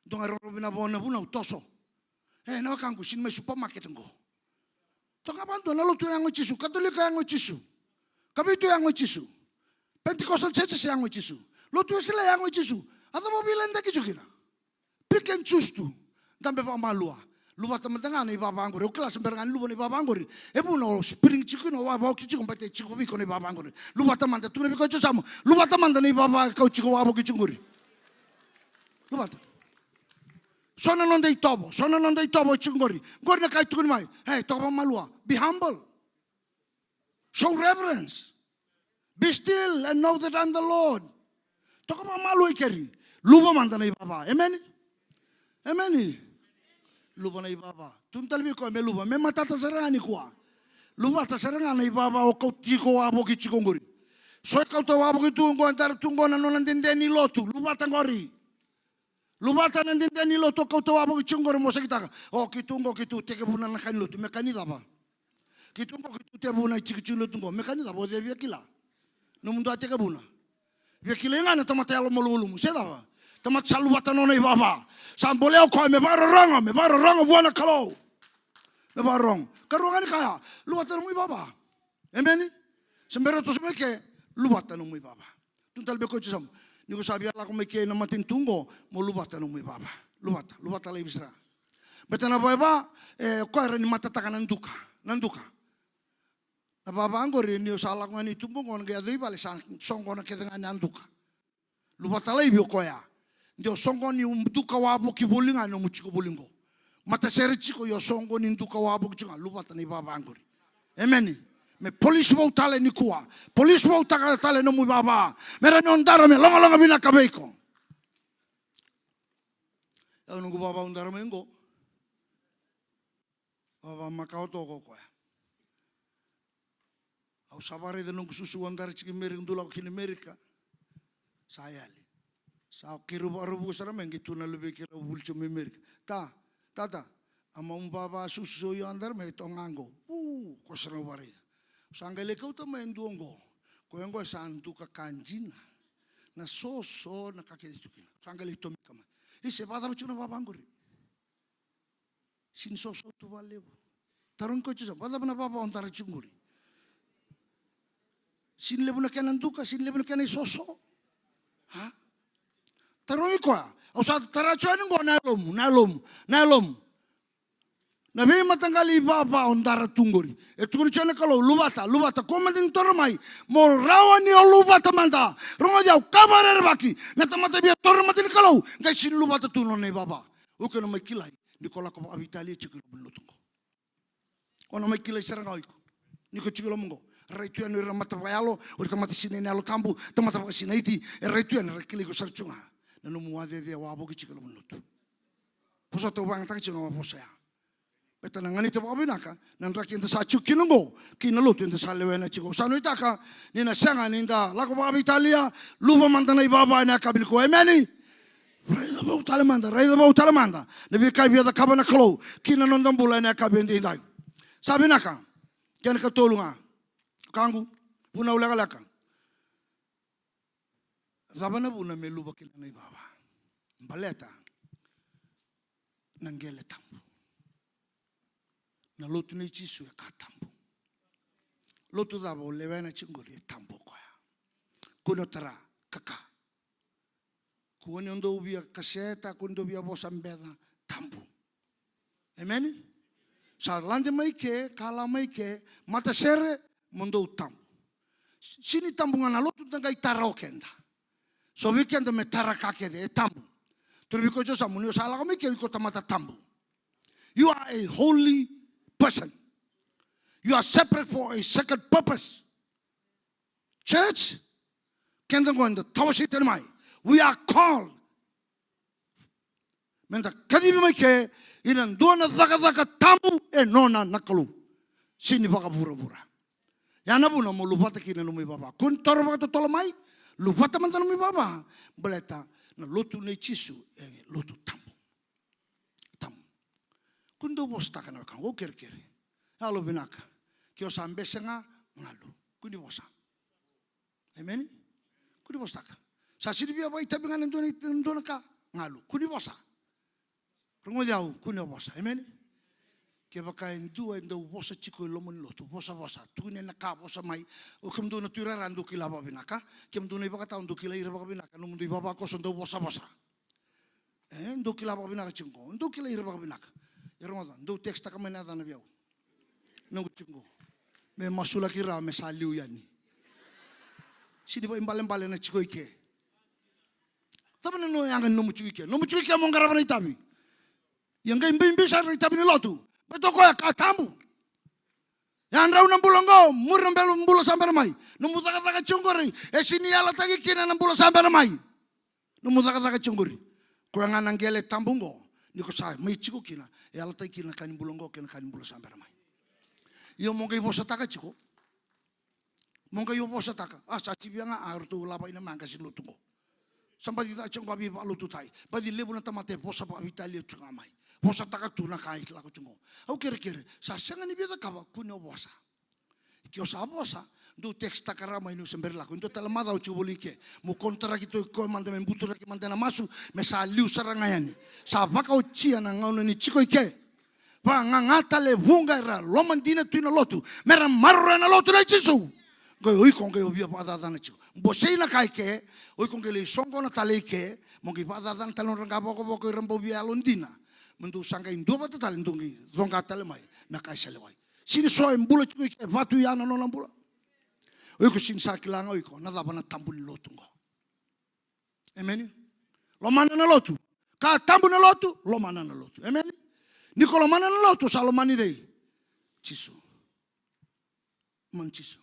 Dua ga e roro vina vo na vunau, toso. E, na wekaqu, sega ni mai supermarket qo. Toka ga vakadua, na lotu e yago i Jisu, Katolika e yago i Jisu. Kavitu e yago i Jisu. Pentecostal churches e yago i Jisu. Lotu Wesele e yago i Jisu. A cava o veiladeyaki tiko kina? Pick and choose tu. Dabe vakamalua. Luvata mada ga na ivava qori. Au kila se bera ga ni luva na ivava qori. E vuna o spring tiko kina, o wavoki tiko, baleta e tiko vei iko na ivava qori. Luvata mada, tukuna vei koya Jisu, luvata mada na ivava e kau tiko wavoki tiko qori. Luvata. So na noda itovo, so na noda itovo e tiko qori. Qori na ka e tukuni mai. Hey, toka vakamalua. Be humble. Show reverence. Be still and know that I'm the Lord. Toka vakamalua i keri. Luva mada na ivava. Emeni? Emeni? Luva na ivava. Tukuna tale vei koya me luva. Me matata sara ga nikua. Luvata sara ga na ivava o kau tiko wavoki tiko qori. So e kauta wavoki tu qo, dara tu qo na nona dede ni lotu. Luvata qori. Luvata na dede ni lotu o kauta wavoki tiko qori mo sakitaka. O, keitou qo, keitou tekivuna na ka ni lotu. Me ka ni cava? Keitou qo, keitou tekivuna i tikotiko ni lotu qo. Me ka ni cava? O cei via kila? Nomudou a tekivuna. Via kilai ga na tamata yalo malumalumu. Se cava? Tamata sa luvata nona ivava. Sa bolea o koya me vakarorogo, me vakarorogo vua na Kalou. Me vakarorogo. Karua ga ni kaya, luvata nomu ivava. Emeni? Se bera toso mai ke, luvata nomu ivava. Tukuna tale vei koya tiko yasamu. Ni ko sa via lako mai ke na matanitu qo, mo luvata nomu ivava. Luvata, luvata laivi sara. Beta na vava, e, koya era ni matataka na duka. Na duka. Na vava qori ni o sa lako ga ni tubu qo, na qai yaco i vale sa soqona kece ga na duka. Luvata laivi o koya. De o soqoni duka wavoki voli ga nomu tiko voli qo. Matasere tiko, io soqoni duka wavoki tiko ga, luvata na ivava qori. Emeni. Me polisi vou tale nikua. Polisi vou taka tale nomu ivava. Me rawa ni o dara me logaloga vinaka vei iko. Au noqu vava au dara mai qo. Vava makawa toka o koya. Au sa vakaraica noqu susu au dara tiko i Merika, dou lako kina Merika. Sa yali. Sa keirau vakaruvuka sara mai, qai tu na luvei keirau vuli tiko mai Merika. Ta, tata, a mau vava susu au dara mai, toka ga qo. U, ko sara ga vakaraica. Sa qai lai kauta mai e dua qo. Koya qo sa duka ka dina. Na soso, na ka kece tu kina. Sa qai lai tomika mai. Isa, e vakacava tiko na vava qori? Sini soso tu vakalevu. Tarogi koya tiko yasamu, vakacava na vava o dara tiko qori? Sini levu na kena duka, sini levu na kena isoso. A? Tarogi koya. Au sa tara tiko yani qo na yalomu, na yalomu, na yalomu. Na veimataqali ivava o dara tu qori. E tukuna tiko na Kalou, luvata, luvata, kua mada ni toro mai. Mo rawa ni o luvata mada. Rogoci au, ka vakarerevaki. Na tamata via toro mada ni Kalou, qai sini luvata tu nona ivava. O iko na mai kilai ni ko lako vakaveitalia tiko i loma ni lotu qo. O na mai kilai sara ga o iko ni ko tiko i loma qo. Rai tu yani o ira na mata vakayalo, o ira tamata sinai na Yalo Tabu, tamata vakasinaiti, e rai tu yani, ra kilai iko sara tiko ga na nomu wacece wavoki tiko i loma ni lotu. Vosa tau vagataka tiko na vosa ya. Beta na ganita vakavinaka na draki eda sa tiko kina qo kei na lotu eda sa lewena tiko. Au sa nuitaka ni na sega ni da lako vakaveitalia, luva mada na ivava ena yakavi nikua. Emeni. Raica vou tale mada, raica vou tale mada na veika e via cakava na Kalou ki na noda bula ena yakavi edaidai. Sa vinaka. Kena ikatolu ga, wekaqu, vunau lekaleka. Cava na vuna me luva kina na ivava? Baleta na qele tabu. Na lotu nei Jisu e ka tabu. Lotu cava o lewena tiko qori e tabu o koya. Kua ni o tara kaka. Kua ni o dau via kaseta, kua ni dau via vosa beca, tabu. Emeni? Sa lade mai ke, kala mai ke, matasere, mo dou tabu. Sini tabu ga na lotu da qai tara o keda. So vei keda me tara ka kece, e tabu. Tukuna vei koya tiko yasamu, ni o sa lako mai ke, o iko tamata tabu. You are a holy person. You are separate for a second purpose. Church, keda qo eda tawasei tani mai. We are called. Meda kacivi mai ke ina dua na cakacaka tabu e nona na Kalou. Sini vakavuravura. Ya na vuna mo luvata kina nomu ivava. Kua ni toro vakatotolo mai, luvata mada nomu ivava. Baleta na lotu nei Jisu e lotu tabu. Tabu. Kua ni dau vosataka na wekaqu, au kerekere. Yalo vinaka. Ke o sa bese ga, galu. Kua ni vosa. Emeni? Kua ni vosataka. Sa sini via vakaitavi ga na dua na, dua na ka, galu. Kua ni vosa. Rogoci au, kua ni vosa. Emeni? Kevaka e dua e dau vosa tiko e loma ni lotu, vosavosa, tukuni na ka, vosa mai. O kemudou na tuirara dou kila vakavinaka. Kemudou na ivakatawa dou kilai ira vakavinaka. Nomudou ivavakoso dau vosavosa. E, dou kila vakavinaka tiko qo. Dou kilai ira vakavinaka. E rogoca, dou tekstaka mai na yacana vei au. Noqu tiko qo. Me masulaki ira me sa liu yani. Sini vakaibalebale na tiko i ke. Cava na nomu yaga ni nomu tiko i ke? Nomu tiko i ke mo qarava na itavi. Ia qai bibi sara na itavi ni lotu. Baleta o koya ka tabu. Yadrau na bula oqo, muri na bela bula sa bera mai. Nomu cakacaka tiko oqori, e sega ni yalataki kina na bula sa bera mai. Nomu cakacaka tiko oqori. Koya ga na qele tabu oqo, ni ko sa mai tiko kina, e yalataki kina na ka ni bula oqo kei na ka ni bula sa bera mai. Io, mo qai vosataka tiko. Mo qai o vosataka. A, sa sivia ga, a, ratou lava ina maqa si lotu oqo. Sa baci ca tiko oqo a veivakalotu tai. Baci levu na tamata e vosa vakaveitalia tiko ga mai. Vosataka tu na ka e lako tiko oqo. Au kerekere, sa sega ni via cakava, kua ni o vosa. Ke o sa vosa, dou text taka rawa mai ni o se bera lako. Dua tale macawa tiko voli ke. Mo konotaraki tu koya mada me buturaki mada na masu, me sa liu sara ga yani. Sa vakaotia na gauna ni tiko i ke. Vagaga tale vuqa era lomadina tu ina lotu. Mera maroroya na lotu nei Jisu. Qai o iko qai o via vakacacana tiko. Bosei na ka i ke, o iko qai lai soqona tale i ke, mo qai vakacacana tale nodra qavokavoka ira bau via yalodina. Me dou sa qai duavata tale, dou qai coqa tale mai na ka e se lewai. Sega ni so e bula tiko i ke, vatu ya na nona bula. O iko sega ni sa kila ga o iko na cava na tabu ni lotu oqo. Emeni. Lomana na lotu. Ka tabu na lotu, lomana na lotu. Emeni. Ni ko lomana na lotu, sa lomani cei? Jisu. Lomani Jisu.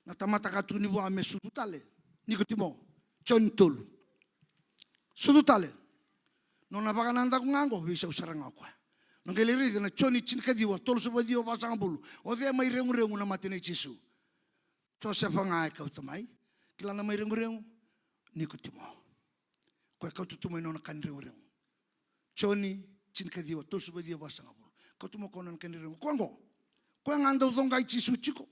Na tamata ka tukuni vua me sucu tale. Nikotimo. Joni tolu. Sucu tale. Nona vakanadaku ga oqo, veisau sara ga o koya. Na qai lai raica na Joni tinikaciwa, tolusagavulu ka ciwa, vasagavulu. O cei mai reguregu na mate nei Jisu? Josefa ga e kauta mai. Kila na mai reguregu? Nikotimo. Koya e kauta tu mai nona ka ni reguregu. Joni tinikaciwa, tolusagavulu ka ciwa, vasagavulu. Kauta mai o koya nona ka ni reguregu. Koya oqo. Koya ga dau coqai Jisu tiko.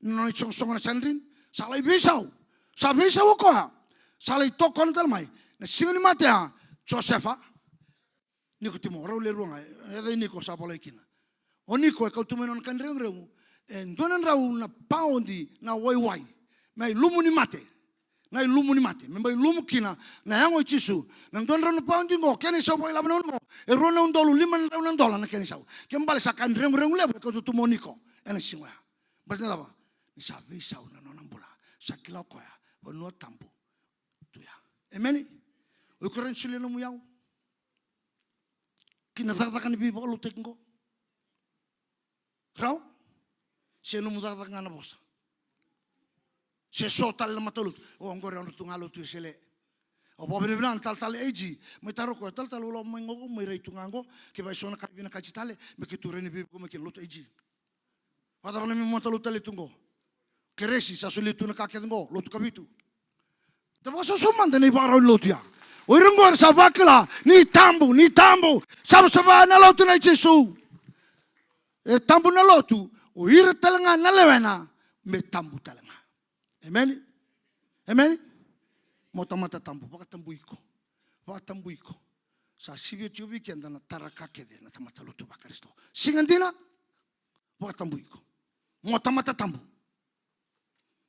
Na nona isoqosoqo na Sanedrini. Sa lai veisau. Sa veisau o koya. Sa lai tokona tale mai. Na siga ni mate ya, Josefa. Nikotimo, rau le rua ga, e, e cei Niko sa volai kina. O Niko e kauta mai nona ka ni reguregu, e dua na drau na paodi na waiwai. Me ilumu ni mate. Na ilumu ni mate. Me bai ilumu kina na yago i Jisu. Na dua na drau na paodi oqo, kena isau vakailavo na gauna oqo. E rua na udolu lima na drau na dola na kena isau. Ke bale sa ka ni reguregu levu, e kauta tu mai o Niko. Ena siga oya. Baleta na cava? Ni sa veisau na nona bula. Sa kila o koya. Vanua tabu. Tu ya. Emeni. O iko rawa ni solia nomu iyau ki na cakacaka ni veivakalotutaki qo? Rawa? Se nomu cakacaka ga na vosa? Se so tale na matalotu? O, oqori au na tu ga lotu e sele. Au vakavinavinaka na talatala A G. Mai taro koya, talatala, au lako mai qo, mai rai tu ga qo. Ke vaka e so na ka vinakati tale, me keitou rai ni veivuke mai kina lotu A G. Vakacava na neimami matalotu tale tu qo? Keresi, sa solia tu na ka kece qo, lotu Kavitu. Da vakasausau mada na ivakarau ni lotu ya. O ira qo era sa vakila ni tabu, ni tabu. Savasava na lotu nei Jisu. E tabu na lotu, o ira tale ga na lewena, me tabu tale ga. Emeni? Emeni? Mo tamata tabu, vakatabui iko. Vakatabui iko. Sa sivia tiko vei keda na tara ka kece na tamata lotu vaKarisito. Siga dina, vakatabui iko. Mo tamata tabu.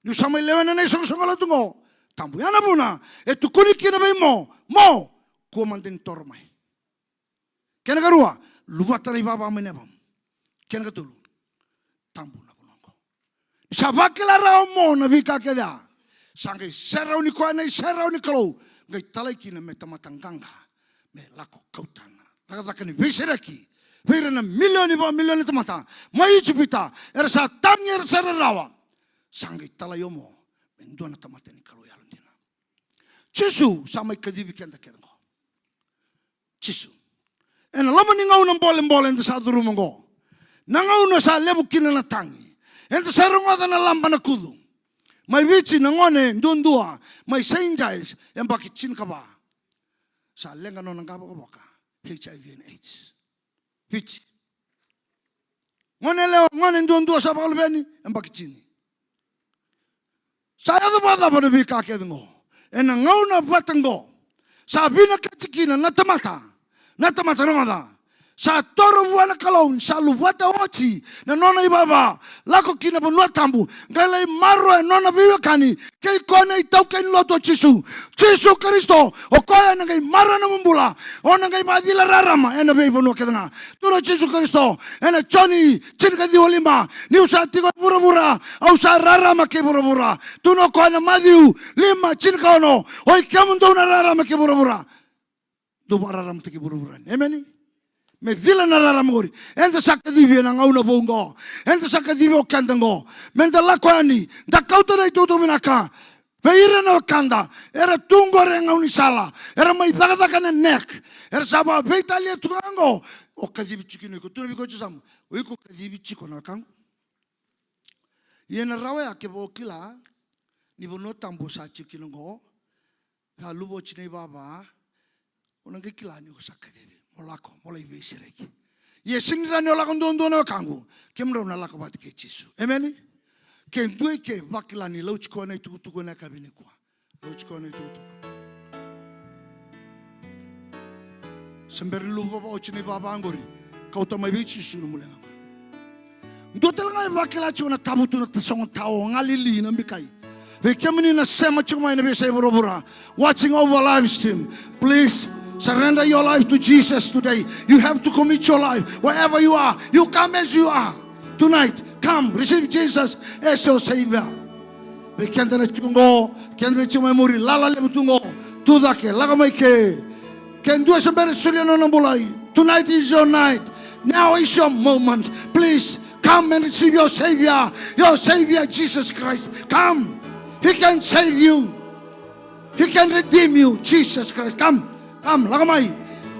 Niu sa mai lewena na isoqosoqo lotu qo, tabu. Ya na vuna e tukuni kina vei Mo, Mo, kua mada ni toro mai. Kena karua, luvata na ivava mai na yavamu. Kena katolu, tabu na vanua qo. Ni sa vakila rawa o Mo na veika kece ya, sa qai serau ni koya na iserau ni Kalou, qai talai kina me tamata qaqa, me lako kauta na cakacaka ni veisereki vei ira na milioni vakamilioni na tamata mai Ijipita, era sa tagi, era sa rarawa. Sa qai talai o Mo me dua na tamata ni Kalou yalodina. Jisu sa mai kacivi keda kece qo. Jisu. Ena loma ni gauna bolebole eda sa curuma oqo. Na gauna sa levu kina na tagi. Eda sa rogoca na laba na kucu. Mai Viti na gone duadua mai Saint Giles, yabaki tinikava. Sa leqa nona qavokavoka, H I V and AIDS. Viti. Gone lewa, gone duadua sa vakaluveni, yabaki tini. Sa yaco vakacava na veika kece qo? Ena gauna vata qo, sa vinakati kina na tamata, na tamata, rogoca. Sa toro vua na Kalou ni sa luvata oti na nona ivava, lako ki na vanua tabu, qai lai maroroya na nona veiwekani, kei koya na itaukei ni lotu o Jisu. Jisu Karisito, o koya ena qai maroroya na nomu bula, o na qai vakacila rarama ena veivanua kece ga. Tukuna o Jisu Karisito ena Joni tinikaciwa lima, niu sa tiko e vuravura, au sa rarama kei vuravura. Tukuna o koya na Maciu lima tinikaono, oi kemudou na rarama kei vuravura. dou vakararamataki vuravura yani. Emeni. Me cila na rarama qori. Eda sa kacivi ena gauna vou qo. Eda sa kacivi o keda qo. Meda lako yani. Da kauta na itukutuku vinaka vei ira na wekada era tu qori e gaunisala, era mai cakacaka na neck, era sa vakaveitalia tu ga qo. O kacivi tiko kina o iko. Tukuna vei koya o Jisu, o iko kacivi tiko na wekaqu. Ia na rawa ya kevaka o kila ni vanua tabu o sa tiko kina qo, sa luva oti na ivava, o na qai kila ni o sa kacivi. Mo lako, mo lai veisereki. Ia sega ni rawa ni o lako duadua na wekaqu, kemudrau na lako vata kei Jisu. Emeni. Ke dua i ke vakila ni lauti koya na itukutuku ena yakavi nikua. Lauti koya na itukutuku. Se bera ni luva oti na ivava qori, kauta mai vei Jisu na nomu leqa qori. Dua tale ga e vakila tiko na tavutu, na tasogo, tao, galili, na bikai. Vei kemuni na sema tiko mai na veiyasai vuravura, watching over live stream, please surrender your life to Jesus today. You have to commit your life wherever you are. You come as you are tonight. Come, receive Jesus as your Savior. Vei keda na tiko qo, keda na tiko mai muri, lala levu tu qo, tu cake, lako mai ke. Ke dua se bera ni solia na nona bula, tonight is your night. Now is your moment. Please come and receive your Savior, your Savior Jesus Christ. Come. He can save you. He can redeem you, Jesus Christ. Come. Come, lako mai.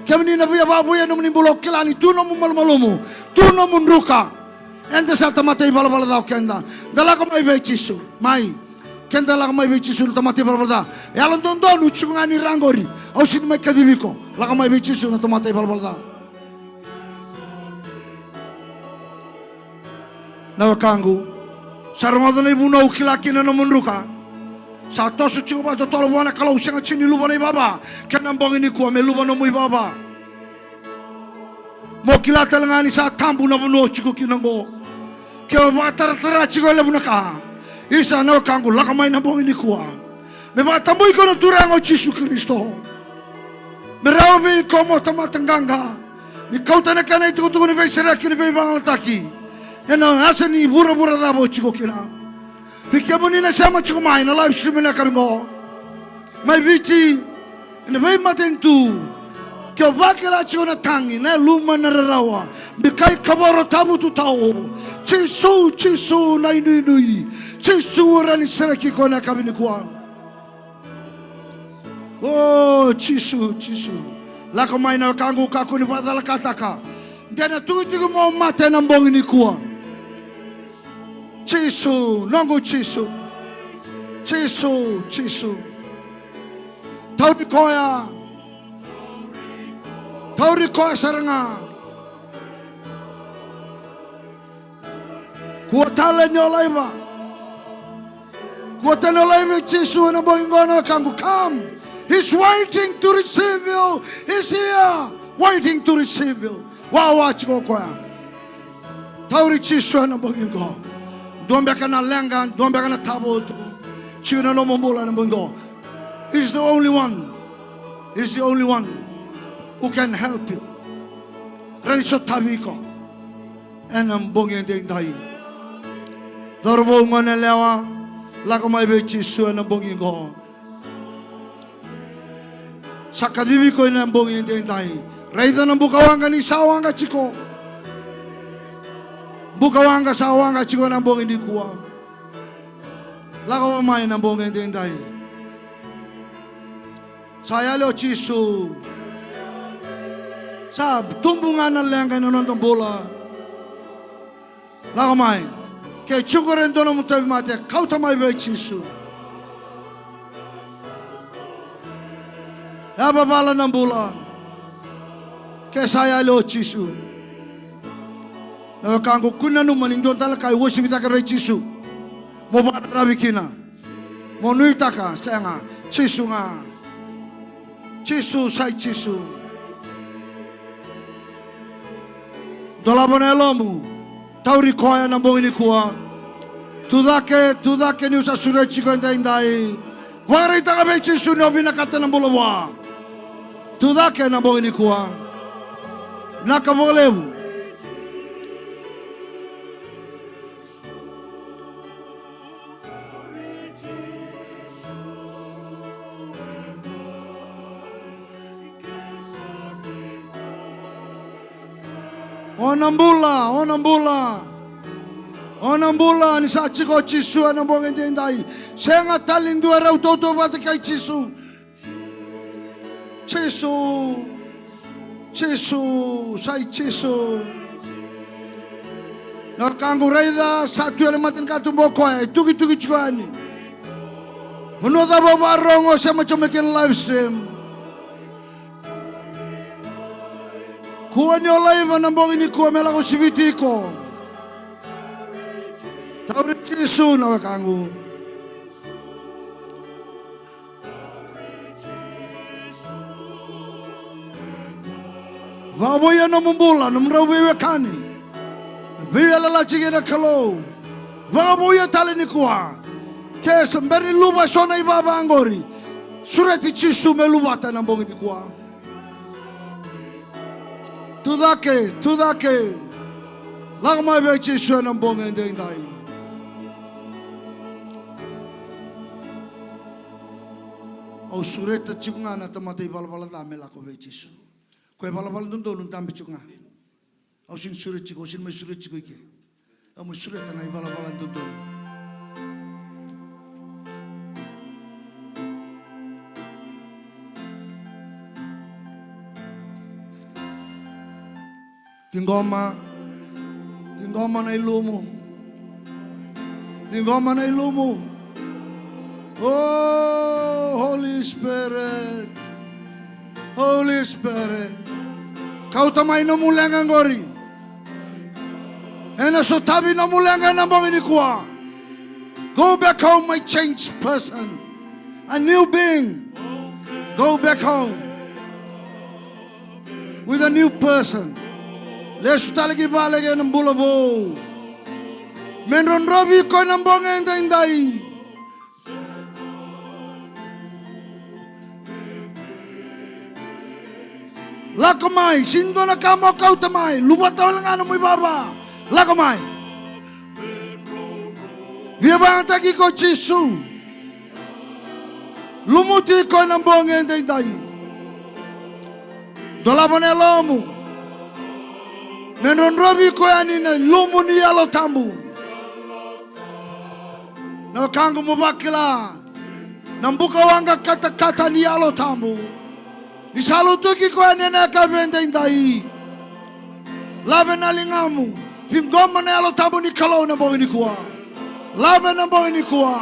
Kemuni na via vakavouya nomuni bula, o kila ni tu nomu malumalumu, tu nomu druka. Eda sa tamata ivalavala ca o keda. Da lako mai vei Jisu. Mai. Keda lako mai vei Jisu na tamata ivalavala ca. E yalododonu tiko ga ni ra qori. Au sega ni mai kacivi iko. Lako mai vei Jisu na tamata ivalavala ca. Na wekaqu, sa rogoca na ivunau, kila kina na nomu druka. Sa toso tiko vakatotolo vua na Kalou, sega tiko ni luva na ivava. Kena bogi nikua me luva nomu ivava. Mo kila tale ga ni sa tabu na vanua o tiko kina oqo. Ke o vakataratara tiko e levu na ka, isa, na wekaqu, lako mai na bogi nikua. Me vakatabui iko na Turaga o Jisu Karisito. Me rawa vei iko mo tamata qaqa ni kauta na kena itukutuku ni veisereki, ni veivagataki ena yasa ni vuravura cava o tiko kina. Vei kemuni na sema tiko mai na live stream ena yakavi qo, mai Viti, ena veimatanitu, ke o vakila tiko na tagi, na yaluma, na rarawa, bikai, kavoro, tavutu, tao, Jisu, Jisu na inuinui, Jisu e rawa ni sereki iko ena yakavi nikua. O Jisu, Jisu. Lako mai na wekaqu, kakua ni vakacalakataka. De na tukituki mo mate ena bogi nikua. Jisu, noqu Jisu. Jisu, Jisu. Tauri koya. Tauri koya sara ga. Kua tale ni o laiva. Kua tale ni o laiva Jisu ena bogi qo na wekaqu. Come. He's waiting to receive you. He's here waiting to receive you. Wawa tiko o koya. Tauri Jisu ena bogi qo. Dua beka na leqa, dua beka na tavutu tiko ena nomu bula ena bogi qo. He's the only one. He's the only one who can help you. Rawa ni sotavi iko ena bogi edaidai. Cauravou, goneyalewa, lako mai vei Jisu ena bogi qo. Sa kacivi iko ena bogi edaidai. Raica na buka waqa ni sa waqa tiko. Buka waqa sa waqa tiko ena bogi nikua. Lako mai ena bogi edaidai. Sa yali o Jisu. Sa tubu ga na leqa ena noda bula. Lako mai. Ke tiko qori e dua nomu tauvimate, kauta mai vei Jisu. Yavavala na bula. Ke sa yali o Jisu, na wekaqu, kua ni nanuma ni dua tale ka e uasivi cake vei Jisu mo vakararavi kina. Mo nuitaka, sega. Jisu ga. Jisu, sa i Jisu. Dolava na yalomu. Tauri koya na bogi nikua. Tu cake, tu cake, niu sa sureti iko edaidai. Vakaraitaka vei Jisu ni o vinakata na bula vua. Tu cake na bogi nikua. Vinaka vakalevu. O na bula, o na bula. O na bula ni sa tiko o Jisu ena bogi edaidai. Sega tale ni dua e rau tautauvata kei Jisu. Jisu, Jisu, sa i Jisu. Na wekaqu, raica sa tu ena matanikatuba o koya, e tukituki tiko yani. Vanua cava o vakarogo se mai tiko mai kina live stream. Kua ni o laiva na bogi nikua me lako siviti iko. Tauri Jisu na wekaqu. Vakavouya nomu bula, nomudrau veiwekani, na veiyalayalati kei na Kalou. Vakavouya tale nikua. Ke se bera ni luva eso na ivava oqori, sureti Jisu me luvata ena bogi nikua. Tucake, tucake. Lako mai vei Jisu ena bogi edaidai. Au sureta tiko ga na tamata ivalavala ca me lako vei Jisu. Ko e valavala dodonu dabe tiko ga. Au sega ni sureti tiko, au sega ni mai sureti tiko i ke. Au mai sureta na ivalavala dodonu. Ciqoma. Ciqoma na ilumu. Ciqoma na ilumu. Oh, Holy Spirit. Holy Spirit. Kauta mai nomu leqa qori. Ena sotavi nomu leqa ena bogi nikua. Go back home, my changed person. A new being. Go back home with a new person. Lesu tale ki vale kei na bula vou. Me drodrovi iko ena bogi edaidai. Lako mai, sega ni dua na ka mo kauta mai, luvata wale ga nomu ivava. Lako mai. Via vakayagataki iko o Jisu. Lumuti iko ena bogi edaidai. Dolava na yalomu. Me drodrovi iko yani na ilumu ni Yalo Tabu. Na wekaqu, mo vakila na bukawaqa katakata ni Yalo Tabu. Ni sa lutuki iko yani ena yakavi edaidai. Lave na ligamu. Ciqoma na Yalo Tabu ni Kalou ena bogi nikua. Lave ena bogi nikua.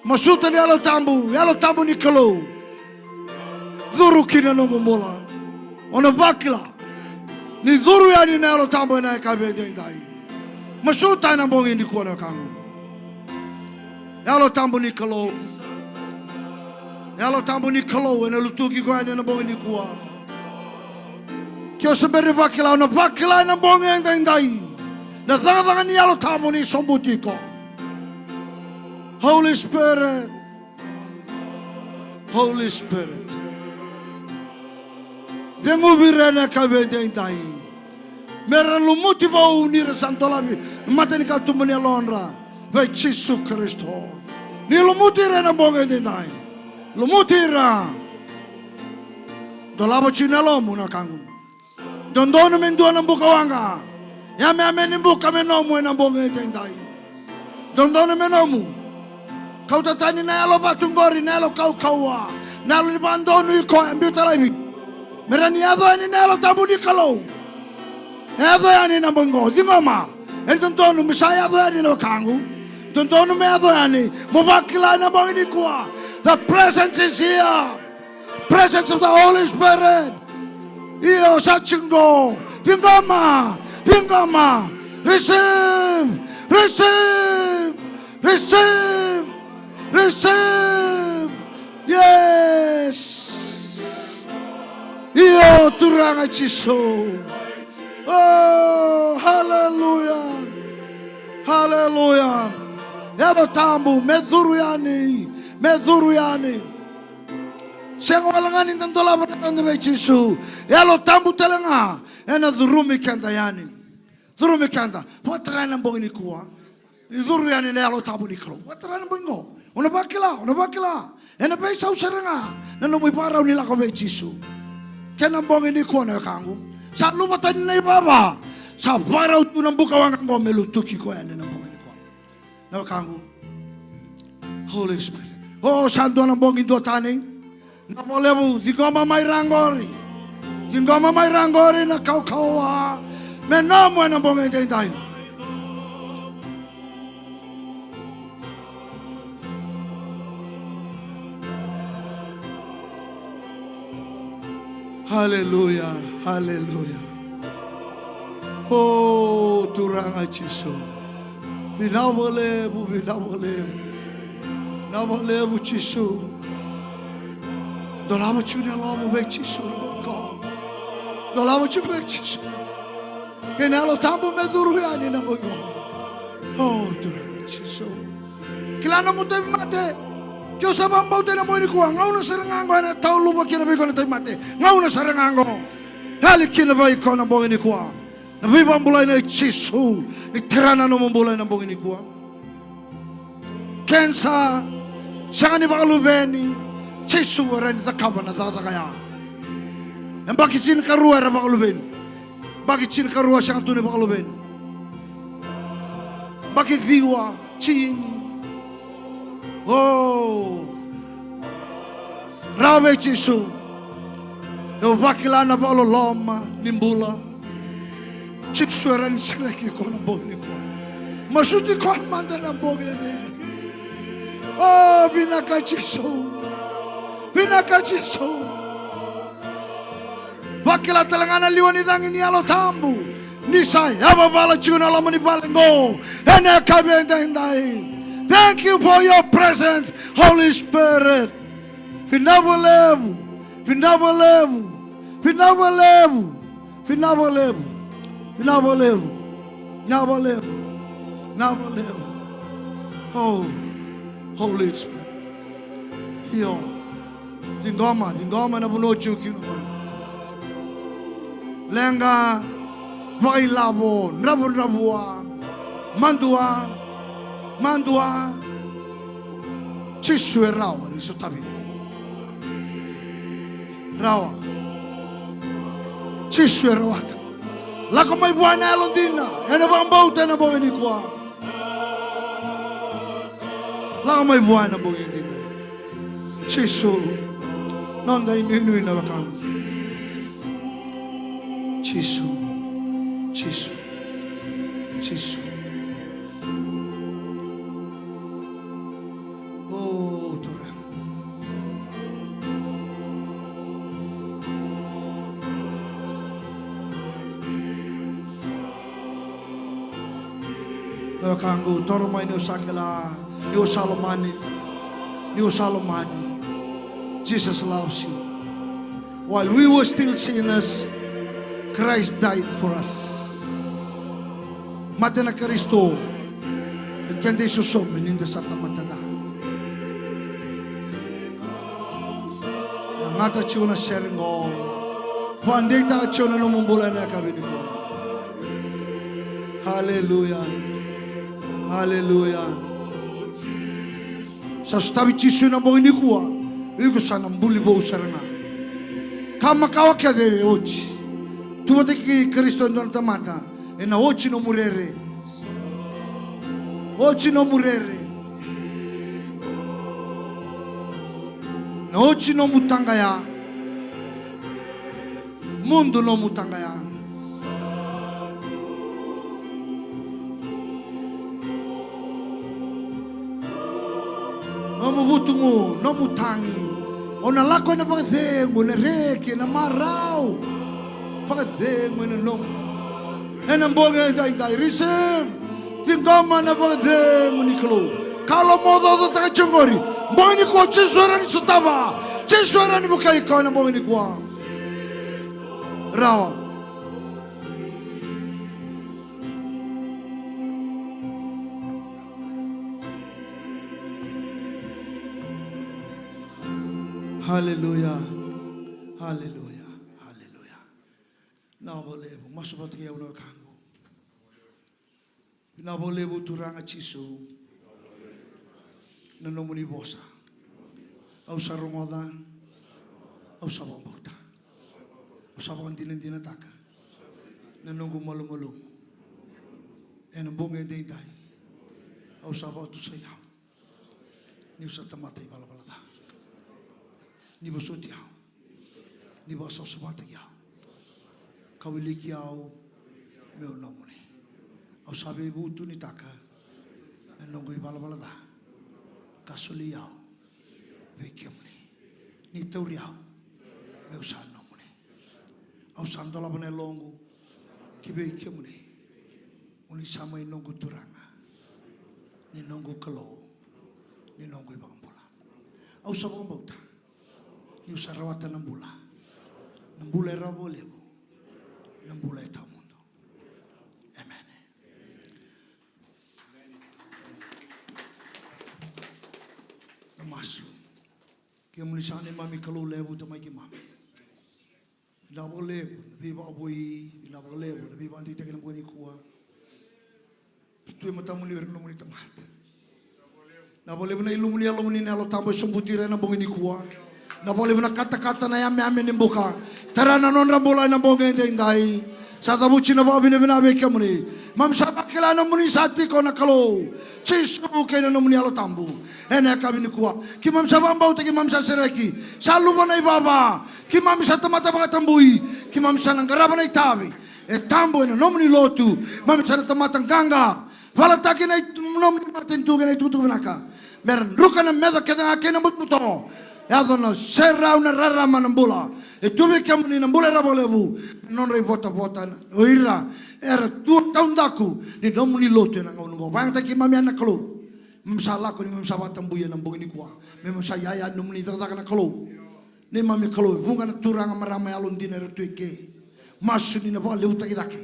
Masuta na Yalo Tabu, Yalo Tabu ni Kalou. Curu ki na noqu bula. O na vakila ni curu yani na Yalo Tabu ena yakavi edaidai. Masuta ena bogi nikua na wekaqu. Yalo Tabu ni Kalou. Yalo Tabu ni Kalou ena lutuki iko yani ena bogi nikua. Ke o se bera ni vakila, o na vakila ena bogi edaidai. Na cakacaka ni Yalo Tabu ni sobuti iko. Holy Spirit. Holy Spirit. Ceguvi ira ena yakavi edaidai. Me ra lumuti vou ni ra sa dolavi na matanikatuba ni yalodra vei Jisu Karisito. Ni lumuti ira ena bogi edaidai. Lumuti ira. Dolava tiko na yalomu na wekaqu. Dodonu me dua na bukawaqa. Yameyame ni buka me nomu ena bogi edaidai. Dodonu me nomu. Kauta tani na yalo vatu qori, na yalo kaukauwa, na yalo ni vakadonui koya, biuta laivi. Me rawa ni yaco yani na Yalo Tabu ni Kalou. Yaco yani na bogi qo, ciqoma. E dodonu me sa yaco yani na wekaqu. Dodonu me yaco yani, mo vakila ena bogi nikua. The presence is here. Presence of the Holy Spirit. Io, sa tiko qo. Ciqoma, ciqoma. Receive, receive, receive, receive. Yes. Io, Turaga Jisu. Oh, hallelujah. Hallelujah. Yalo Tabu, me curu yani, me curu yani. Sega wale ga ni da dolava na yaloda vei Jisu. Yalo Tabu tale ga ena curumi keda yani. Curumi keda. Vakatara ena bogi nikua. Ni curu yani na Yalo Tabu ni Kalou. Vakatara ena bogi qo. O na vakila, o na vakila. Ena veisau sara ga na nomu ivakarau ni lako vei Jisu. ena bogi nikua na wekaqu. Sa luva tani na ivava. Sa vakarau tu na buka waqa qo me lutuki koya ena bogi nikua. Na wekaqu. Holy Spirit. O, sa dua na bogi duatani. Na vakalevu, ciqoma mai ra qori. Ciqoma mai ra qori na kaukauwa. Me nomu ena bogi edaidai. Haleluya, haleluya. O Turaga Jisu. Vinaka vakalevu, vinaka vakalevu. Vinaka vakalevu Jisu. Dolava tiko na yalomu vei Jisu na bogi qo. Dolava tiko vei Jisu. Kei na Yalo Tabu me curu yani na bogi qo. O Turaga Jisu. Kila nomu tauvimate. Ke o sa vakabauta ena bogi nikua, gauna sara ga qo ena tauluva kina vei iko na tauvimate. Gauna sara ga qo. Yali kina vei iko na bogi nikua na veivakabulai nei Jisu. Ni tara na nomu bula ena bogi nikua. Kenisa, sega ni vakaluveni. Jisu e rawa ni cakava na cakacaka ya. E yabaki tinikarua era vakaluveni. Yabaki tinikarua sega tu ni vakaluveni. Yabaki ciwa, tini. O, rawa vei Jisu. E vakila na vakaloloma ni bula. Jisu e rawa ni sereki iko na bogi nikua. Masuti koya mada na bogi nikua. O, vinaka Jisu. Vinaka Jisu. Vakila tale ga na liwa ni cagi ni Yalo Tabu. Ni sa yavavala tiko na loma ni vale qo ena yakavi edaidai. Thank you for your presence, Holy Spirit. Vinaka vakalevu. Vinaka vakalevu. Vinaka vakalevu. Vinaka vakalevu. Vinaka vakalevu. Vinaka vakalevu. Vinaka vakalevu. O, Holy Spirit. Io. Ciqoma, ciqoma na vanua o tiko kina qori. Leqa, vakailavo, dravudravua, madua, madua. Jisu e rawa ni sotavi. Rawa. Jisu e rawata. Lako mai vua ena yalodina, ena vakabauta ena bogi nikua. Lako mai vua ena bogi nikua. Jisu, noda inuinui na wekaqu. Jisu, Jisu, Jisu. O Turaga. Na wekaqu, toro mai ni o sa kila, ni o sa lomani, ni o sa lomani. Jesus loves you. While we were still sinners, Christ died for us. Mate na Karisito, me keda isosomi ni da sa tamata ca. Na gata tiko na sere qo. Vakadeitaka tiko na nomu bula ena yakavi nikua. Haleluya. Haleluya. Sa sotavi Jisu ena bogi nikua, iko sa na buli vou sara ga. Ka makawa kece e oti. Tu vata kei Karisito e dua na tamata, ena oti nomu rere. Oti nomu rere. Na oti nomu taqaya. Mudu nomu taqaya. Nomu vutugu, nomu tagi. O na lako ena vakacegu, ena reki, ena marau. Vakacegu ena nomu. Ena bogi edaidai, receive. Ciqoma na vakacegu ni Kalou. Ka lomaocaocataka tiko qori. Bogi nikua Jisu e rawa ni sotava. Jisu e rawa ni vukei iko ena bogi nikua. Rawa. Haleluya. Haleluya. Haleluya. Vinaka vakalevu. Masu vata kei au na wekaqu. Vinaka vakalevu Turaga Jisu. Na nomuni vosa. Au sa rogoca. Au sa vakabauta. Au sa vakadinadinataka na noqu malumalumu ena bogi edaidai. Au sa vakatusai au niu sa tamata ivalavala ca. Ni vosoti au, ni vakasavasavataki au, ka wiliki au meu nomuni. Au sa veivutunitaka na noqu ivalavala ca ka soli au vei kemuni. Ni tauri au meu sa nomuni. Au sa dolava na yaloqu ki vei kemuni. Oni sa mai noqu Turaga, ni noqu Kalou, ni noqu iVakabula. Au sa vakabauta niu sa rawata na bula, na bula e rawa vakalevu, na bula e tawamudu. Emeni. Na masu. Kemuni sa neimami Kalou levu, Tamai keimami. Vinaka vakalevu na veivakavoui, vinaka vakalevu na veivakadeitaki ena bogi nikua. Tu e matamuni o ira na nomuni tamata. Vinaka vakalevu na ilumuni, yalomuni, na Yalo Tabu e sobuti ira ena bogi nikua. Vinaka vakalevu na katakata, na yameyame ni buka. Tara na nodra bula ena bogi edaidai. Sa cavuti na vakavinavinaka vei kemuni. Keimami sa vakila na nomuni sa tiko na Kalou, Jisu kei na nomuni Yalo Tabu. Ena yakavi nikua keimami sa vakabauta, keimami sa sereki. Sa luva na ivava. Keimami sa tamata vakatabui. Keimami sa na qarava na itavi e tabu ena nomuni lotu. Keimami sa na tamata qaqa. Valataki na i-, nomuni matanitu kei na itukutuku vinaka. Me ra druka na meca kece ga kei na butobuto. Yaco na serau, na rarama, na bula e tu vei kemuni, na bula e rawa vakalevu. Na nodra ivotavota o ira era tu taudaku ni nomuni lotu ena gauna oqo. Vakayagataki keimami yani na Kalou. Keimami sa lako, ni keimami sa vakatabui ena bogi nikua. Me keimami sa iyaya ni nomuni cakacaka na Kalou. Neimami Kalou, e vuqa na turaga, marama yalodina era tu eke. Masu ni na vakalevutaki cake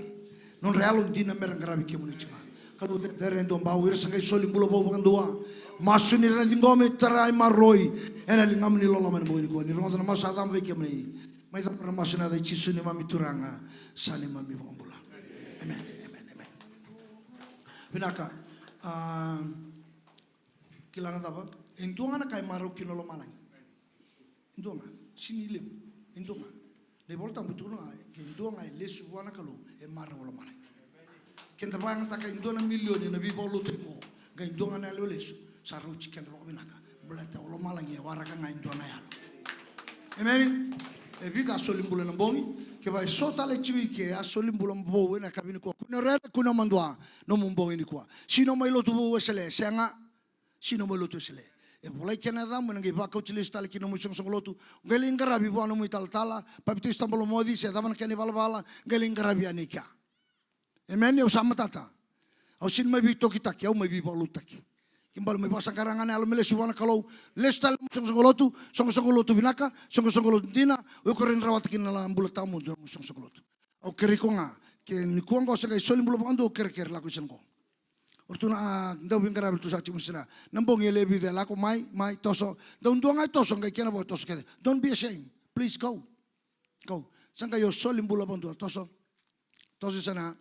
nodra yalodina me ra qaravi kemuni tiko ga. Kalou cecere e dua bau, ira sa qai soli bula vou vakadua. Masu ni ra na ciqoma, tarai, maroroi ena ligamuni loloma ena bogi nikua. Ni rogoca na masu sa cabo vei kemuni. Mai cabo na masu ena yaca i Jisu neimami Turaga, sa neimami iVakabula. Emeni, emeni, emeni. Vinaka. A, kila na cava? E dua ga na ka e marau kina lomalagi. E dua ga, sega ni levu. E dua ga. Na iVolatabu e tukuna ga, ke dua ga e lesu vua na Kalou, e marau o lomalagi. Keda vakayagataka e dua na milioni na veivakalotu oqo, qai dua ga na yalewa lesu, sa rauti keda vakavinaka. Baleta o lomalagi e waraka ga e dua na yalo. Emeni. E vica a soli bula ena bogi. Kevaka e so tale e tiko i ke a soli bula vou ena yakavi nikua, kua ni rere, kua ni madua. Nomu bogi nikua. Sega ni o mai lotu vou Wesele, sega. Sega ni o mai lotu Wesele. E volai kina na yacamu, ena qai vakauti lesu tale ki na nomu isoqosoqo lotu. O qai lai qaravi vua na nomu italatala, papitaiso tabalomoci se cava na kena ivalavala, qai lai qaravi yani e kea. Emeni. Au sa matata. Au sega ni mai veitokitaki, au mai veivakalotutaki. Ke bale mai vakasaqara ga na yalo me lesu vua na Kalou. Lesu tale na nomu isoqosoqo lotu, soqosoqo lotu vinaka, soqosoqo lotu dina. O iko rawa ni rawata kina na bula tawamudu ena nomu isoqosoqo lotu. Au kerei iko ga, ke nikua oqo se qai soli bula vakadua, au kerekere lako i sena qo. O ratou na, a, dau veiqaravi ratou sa tiko mai sena. Na bogi e lewe vica e lako mai, mai, toso. Dau dua ga e toso, qai kena vo e toso kece. Don't be ashamed. Please go. Go. Sa qai o soli bula vakadua, toso. Toso i sena.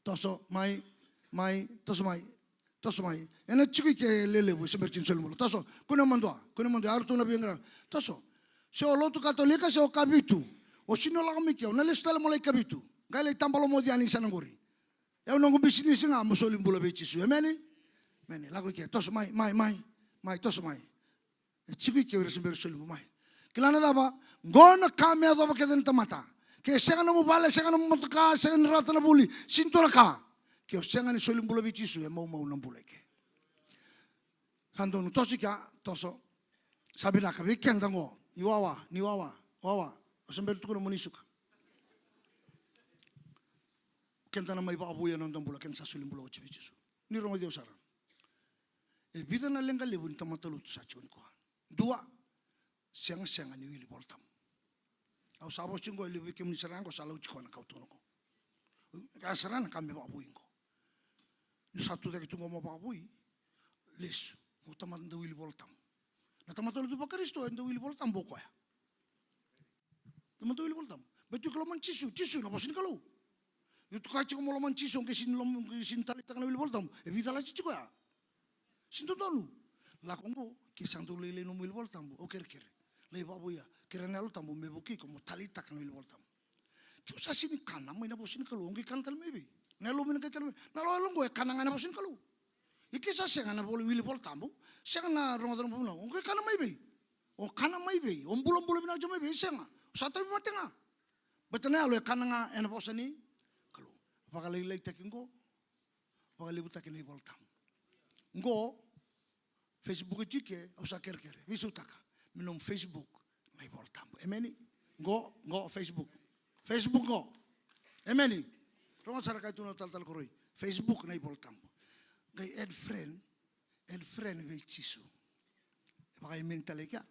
Toso, mai, mai, toso mai. Toso mai. Ena tiko i ke lelevu, se bera tiko ni soli bula. Toso, kua ni madua, kua ni madua, o ratou na veiqaravi. Toso. Se o lotu Katolika, se o Kavitu. O sega ni o lako mai ke, o na lesu tale mo lai Kavitu. Qai lai tabalomoci yani i sena qori. E o noqu bisinisi ga mo soli bula vei Jisu. Emeni? Emeni. Lako i ke, toso mai, mai, mai. Mai, toso mai. E tiko i ke o ira se bera soli bula mai. Kila na cava? Qo na ka me yacova kece na tamata. Ke sega nomu vale, sega nomu motoka, sega ni rawata na vuli, sega ni dua na ka. Ke o sega ni soli bula vei Jisu, e maumau na bula i ke. Sa donu, toso i kea, toso. Sa vinaka vei keda qo. Ni wawa, ni wawa, wawa. O se bera tukuna mo ni suka. Keda na mai vakavoui ena noda bula, keda sa soli bula oti vei Jisu. Ni rogoci au sara. E vica na leqa levu ni tamata lotu sa tiko nikua. Dua, segasega ni wili Vola Tabu. Au sa vosa tiko qo, e levu vei kemuni sara qo sa lauti koya na ka au tukuna qo. Ka sara na ka me vakavoui qo. Ni sa tu cake tu qo mo vakavoui, lesu, mo tamata dau wili Vola Tabu. Na tamata lotu vaKarisito e dau wili Vola Tabu o koya. Tamata dau wili Vola Tabu. Baleta iko lomani Jisu, Jisu na vosa ni Kalou. Io, tu ka tiko mo lomani Jisu, qai sini lom-, qai sini taleitaka na wili Vola Tabu. E veicalati tiko ya. Sini dodonu. Lako qo, ke sa dau lailai nomu wili Vola Tabu, au kerekere. Lai vakavoui, kerea na Yalo Tabu me vukei iko mo taleitaka na wili Vola Tabu. Ke o sa sega ni kana mai na vosa ni Kalou, o qai kana tale mai vei? Na yalo mai na qai kana mai. Na yalo oqo e kana ga na vosa ni Kalou. Ia ke sa sega na vola, wili Vola Tabu, sega na rogoca na vunau, o qai kana mai vei? O kana mai vei? O bulabula vinaka tiko mai vei? Sega. O sa tauvimate ga. Baleta na yalo e kana ga ena vosa ni Kalou. Vakalailaitaki qo, vakalevutaki na iVola Tabu. Qo, Facebook e tiko, au sa kerekere, veisautaka me nomu Facebook na iVola Tabu. Emeni? Qo, qo Facebook. Facebook qo. Emeni? Rogoca sara, kaya tu na talatala Koroi. Facebook na iVola Tabu. Qai add friend, add friend vei Jisu. Vakaemeni tale kea.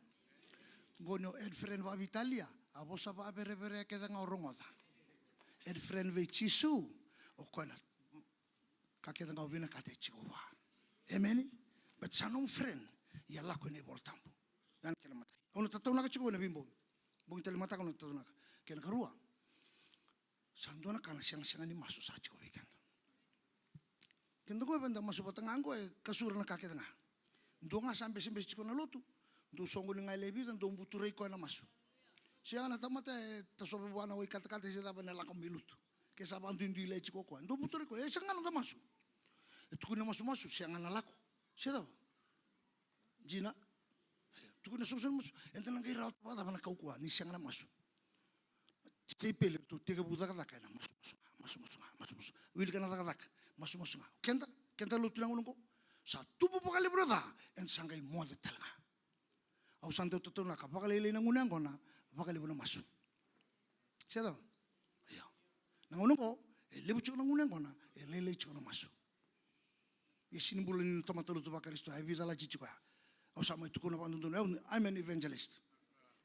Qo ni o add friend vakaveitalia, a vosa vakavereverea kece ga o rogoca. Add friend vei Jisu, o koya na ka kece ga o vinakata e tiko vua. Emeni? But sa nomu friend, ia lako ena iVola Tabu. Ya na kena imatai. Au na tataunaka tiko ena veibogi. Bogi tale mataka au na tataunaka. Kena ikarua, sa dua na ka na segasega ni masu sa tiko vei keda. Keda qo eda masu vata ga qo, e kasura na ka kece ga. Dua ga sa besebese tiko na lotu, dou soqoni ga e lewe vica, dou buturai koya na masu. Sega na tamata e tasova vua na wai katakata se cava, na lako mai lotu. Ke sa vakaduiduilai tiko o koya, dou buturai koya, e sega ga na noda masu. E tukuni na masumasu, sega na lako. Se cava? Dina. Tukuni na soqosoqo ni masu. Eda na qai rawata vakacava na kaukauwa ni sega na masu? Tisaipeli ratou tekivu cakacaka ena masumasu ga, masumasu ga, masumasu. Wilika na cakacaka, masumasu ga. Keda, keda lotu na gauna qo, sa tubu vakalevu na ca, eda sa qai moce tale ga. Au sa dau tataunaka, vakalailai na gunu yaqona, vakalevu na masu. Se cava? Io. Na gauna qo, e levu tiko na gunu yaqona, e lailai tiko na masu. Ia sega ni bula ni tamata lotu vaKarisito, e vica lati tiko ya. Au sa mai tukuna vakadodonu, au, I'm an evangelist.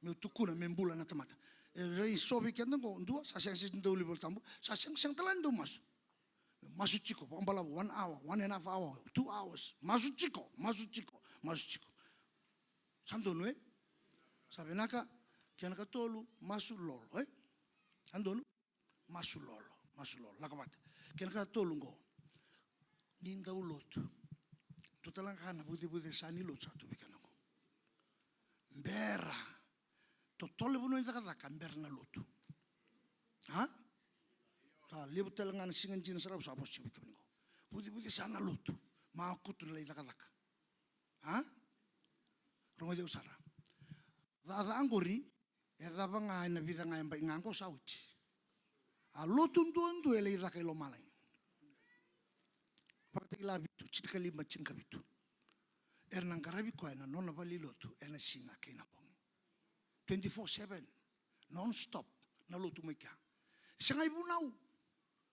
Meu tukuna me bula na tamata. E rairai so vei keda qo, dua, sa sega sega ni dau wili Vola Tabu, sa sega sega tale ni dau masu. Masu tiko vakabalavu, one hour, one and a half hour, two hours. Masu tiko, masu tiko, masu tiko. Sa donu, e? Sa vinaka. Kena ikatolu, masu lolo, e? Sa donu? Masu lolo, masu lolo. Lako vata. Kena ikatolu qo, ni dau lotu. Dua tale ga na vucevucesa ni lotu sa tu vei keda qo. Bera. Totolo e vanua ni cakacaka, bera na lotu. A? Sa levu tale ga na siga dina sara au sa vosa tiko vei kemuni qo. Vucevucesa na lotu. Makutu na lai cakacaka. A? Rogoci au sara. Caca qori, e cava ga ena vica ga e bai ga qo sa oti. A lotu duadua e lai caka i lomalagi. Vakatakila vitu, tinikalima, tinikavitu. Era na qaravi koya ena nona valenilotu ena siga kei na bogi. Twenty-four seven, non-stop, na lotu mai kea. Sega i vunau.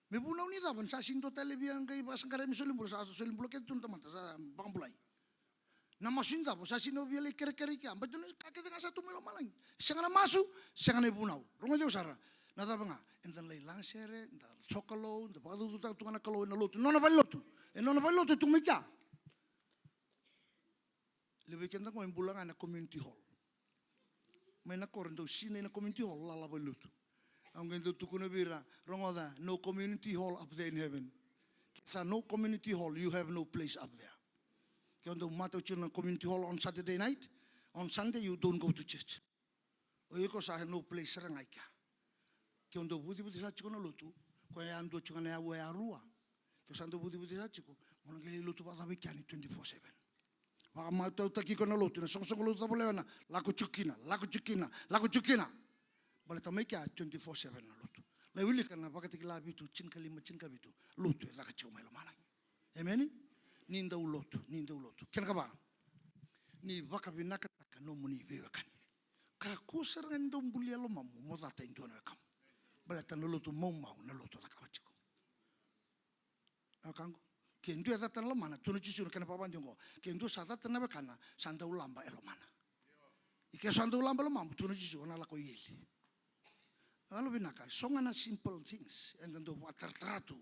Me vunau ni cava, ni sa sega ni dua tale via qai vakasaqarai me solibula, sa solibula kece tu na tamata, sa vakabulai. Na masu ni cava, sa sega ni o via lai kerekere i kea, baleta na ka kece ga sa tu mai lomalagi. Sega na masu, sega na ivunau. Rogoci au sara, na cava ga, eda lai lagasere, da sokalou, da vakacaucautaka tu ga na Kalou ena lotu, nona valenilotu. E nona valenilotu e tu mai kea. Levu vei keda qo e bula ga ena community hall. Mai na koro dau sinai na community hall, lala valenilotu. Au qai dau tukuna vei ira, rogoca, no community hall up there in heaven. Ke sa no community hall, you have no place up there. Ke o dau matau tiko na community hall on Saturday night, on Sunday you don't go to church. O iko sa no place sara ga i kea. Ke o dau vucevucesa tiko na lotu, koya yadua tiko ga na aua yarua. Ke o sa dau vucevucesa tiko, mo na qai lai lotu vakacava i kea ni twenty-four seven? Vakamatautaki iko na lotu, na soqosoqo lotu cava o lewena, lako tiko kina, lako tiko kina, lako tiko kina. Baleta mai kea twenty-four seven na lotu. Lai wilika na Vakatakila vitu, tinikalima, tinikavitu, lotu e caka tiko mai lomalagi. Emeni? Ni dau lotu, ni dau lotu. Kena ikava, ni vakavinakataka nomuni veiwekani. Kakua sara ga ni dau bulia lomamu mo cata e dua na wekamu. Baleta na lotu maumau, na lotu cakava tiko. Na wekaqu, ke dua e cata na lomana, tukuna o Jisu na kena vakavakadei oqo. Ke dua sa cata na wekana, sa dau laba e lomana. Ia ke sa dau laba e lomamu, tukuna o Jisu, o na lako i eli. Yalovinaka, so ga na simple things eda dau vakataratara tu.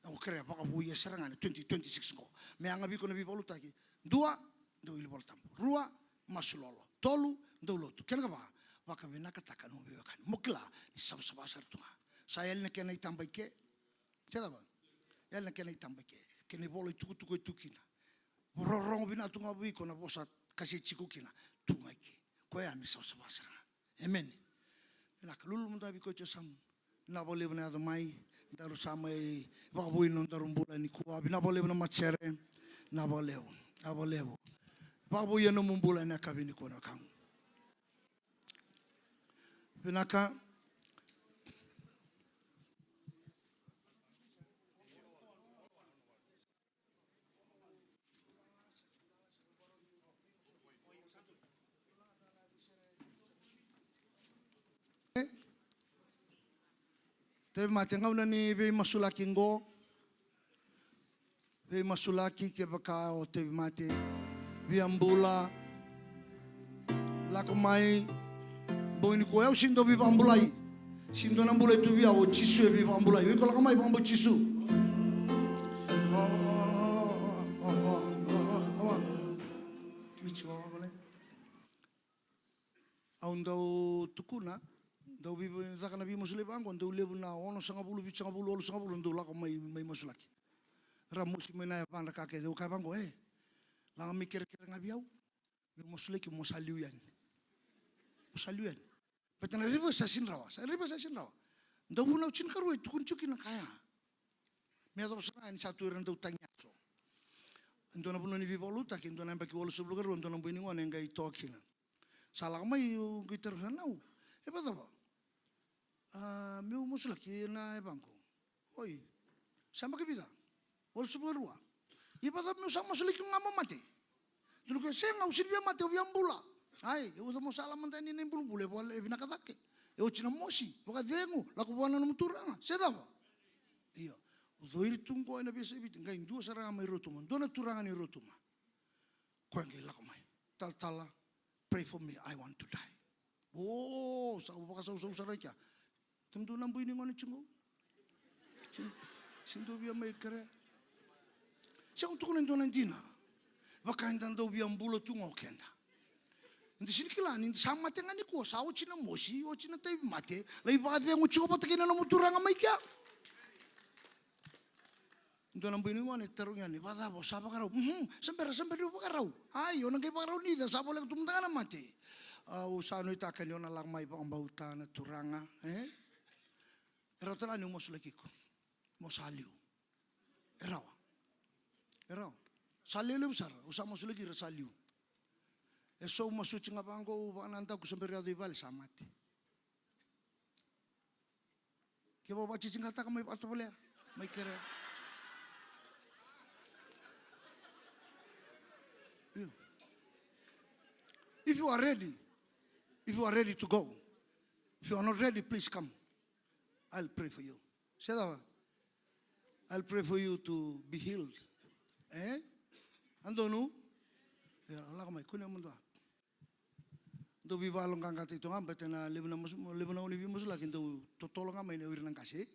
Au kerea vakavouya sara ga na twenty twenty-six qo. Me yaga vei iko na veivakalotutaki. Dua, dau wili Vola Tabu. Rua, masu lolo. Tolu, dau lotu. Kena ikava, vakavinakataka nomu veiwekani. Mo kila ni savasava sara tu ga. Sa yali na kena itaba i ke. Se cava? Yali na kena itaba i ke. Kena ivola itukutuku e tu kina. Rorogo vinaka tu ga vei iko na vosa ka se tiko kina. Tu ga i ke. Koya me savasava sara ga. Emeni. Vinaka, lululu mada vei koya e tu e yasamu. Vinaka vakalevu na yaco mai. Daru sa mai vakavoui na nodaru bula nikua. Vinaka vakalevu na matasere. Vinaka vakalevu. Vinaka vakalevu. Vakavoui na nomu bula ena yakavi nikua na wekaqu. Vinaka. Tauvimate, gauna ni veimasulaki qo. Veimasulaki kevaka o tauvimate. Via bula. Lako mai. Bogi nikua au sega ni dau veivakabulai. Sega ni dua na bula e tu vei au, o Jisu e veivakabulai. O iko lako mai, vakabauti Jisu. Au dau tukuna, dau vei-, caka na veimasulaki vaqo, dau levu na onosagavulu, vitusagavulu, walusagavulu, dau lako mai, mai masulaki. Ra mosi mai na yavadra ka kece, au kaya vaqo, e, laga mai kerekere ga vei au. Meu masulaki, mo sa liu yani. Mo sa liu yani. Baleta na reverse sa sega ni rawa, sa reverse sa sega ni rawa. Dau vunau tinikarua e tukuni tiko kina na ka ya. Me yacova sara ga ni sa tu ira na dau tagiyaso. E dua na vanua ni veivakalotutaki, e dua na yabaki walusagavulu ka rua, e dua na bogi ni gone e qai toka kina. Sa lako mai, au qai taroga, nau, e vakacava? A, meu masulaki ena yavaqu. Oi, sa yabaki vica? Walusagavulu ka rua. Ia vakacava meu sa masulaki ga mo mate? Tukuna o koya, sega, au sega ni via mate, au via bula. Ai, e uca mo sala mada yani ena ibulubulu, e vaka, e vinaka cake. E oti na mosi, vakacegu, lako vua na nomu turaga, se cava? Io. Cori tu qo ena veiyasai Viti, qai dua sara ga mai Rotuma, dua na turaga ni Rotuma. Koya qai lako mai. Talatala, pray for me, I want to die. O, sa vakasausau sara i kea. Kemudou na bui ni gone tiko qo. Sega, sega ni dou via mai kerea. Sega, au tukuna e dua na dina. Vaka eda dau via bula tu ga o keda. Eda sega ni kila ni da sa mate ga nikua, sa oti na mosi, oti na tauvimate, lai vakacegu tiko vata kei na nomu turaga mai kea. Dua na bui ni gone e tarogi yani, vakacava, o sa vakarau? Mhm, sa bera, sa bera niu vakarau. Ai, o na qai vakarau ni cava, sa voleka tu mada ga na mate. Au sa nuitaka ni o na lako mai vakabauta na Turaga, e? E rawa tale ga niu masulaki iko mo sa liu. E rawa. E rawa. Sa lewe levu sara, au sa masulaki ira sa liu. E so au masuti ga vaqo, au vakanadaku, sa bera yaco i vale sa mate. Kevaka o vakatitiqataka, mai vakatovolea, mai kerea. Io. If you are ready, if you are ready to go, if you are not ready, please come. I'll pray for you. Se cava? I'll pray for you to be healed. E? A donu? Ia, lako mai, kunea mada. Dau veivakayaloqaqataki tu ga baleta na levu na masu, levu na gauna ni veimasulaki dau totolo ga mai o ira na qase, e?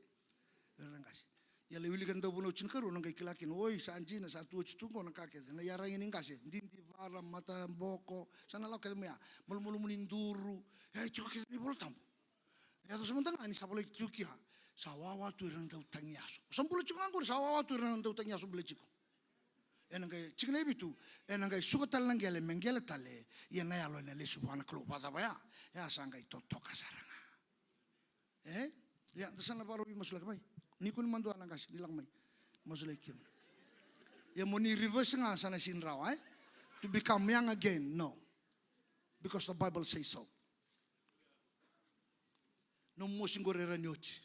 O ira na qase. Ia lai wilika na dauvunau tinikarua, o na qai kila kina, oi, sa dina, sa tu oti tu qo na ka kece, na iyaragi ni qase, didivara, mataboko, sa na lako kece mai ya, malumalumu ni duru, e tiko kece na iVolatabu. Yaco sa mada ga ni sa volai tu kea, sa wawa tu ira na dautagiyaso. Sa bula tiko ga qori, sa wawa tu ira na dautagiyaso bula tiko. Ena qai, tikina e vitu, ena qai suka tale na qele me qele tale, ia na yalo ena lesu vua na Kalou. Vakacava ya? Ya sa qai totoka sara ga. E? Ia, da sa na vakarau veimasulaki mai. Ni kua ni madua na qase, ni lako mai. Masulaki kemuni. Ia mo ni reverse ga sa na sega ni rawa, e? To become young again, no. Because the Bible says so. Nomu mosi qori e rawa ni oti.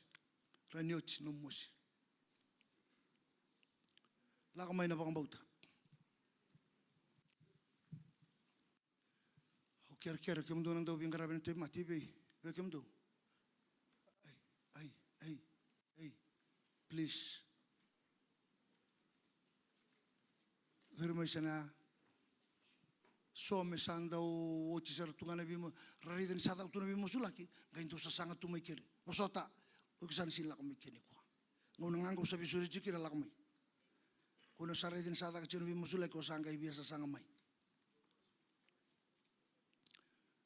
Rawa ni oti nomu mosi. Lako mai na vakabauta. Au kerekere kemudou na dau veiqaravi ena tauvimate, vei, vei kemudou. Ai, ai, ai, ai. Please. Curu mai sara ya. So me sa dau oti sara tu ga na veima-, ra raica ni sa caka tu na veimasulaki, qai dau sasaga tu mai keri. Vosota, o iko sa na sega ni lako mai keri nikua. Gauna ga qo au sa veisureti iko kina, lako mai. Ko na sa raica ni sa caka tiko na veimasulaki, o sa qai via sasaga mai.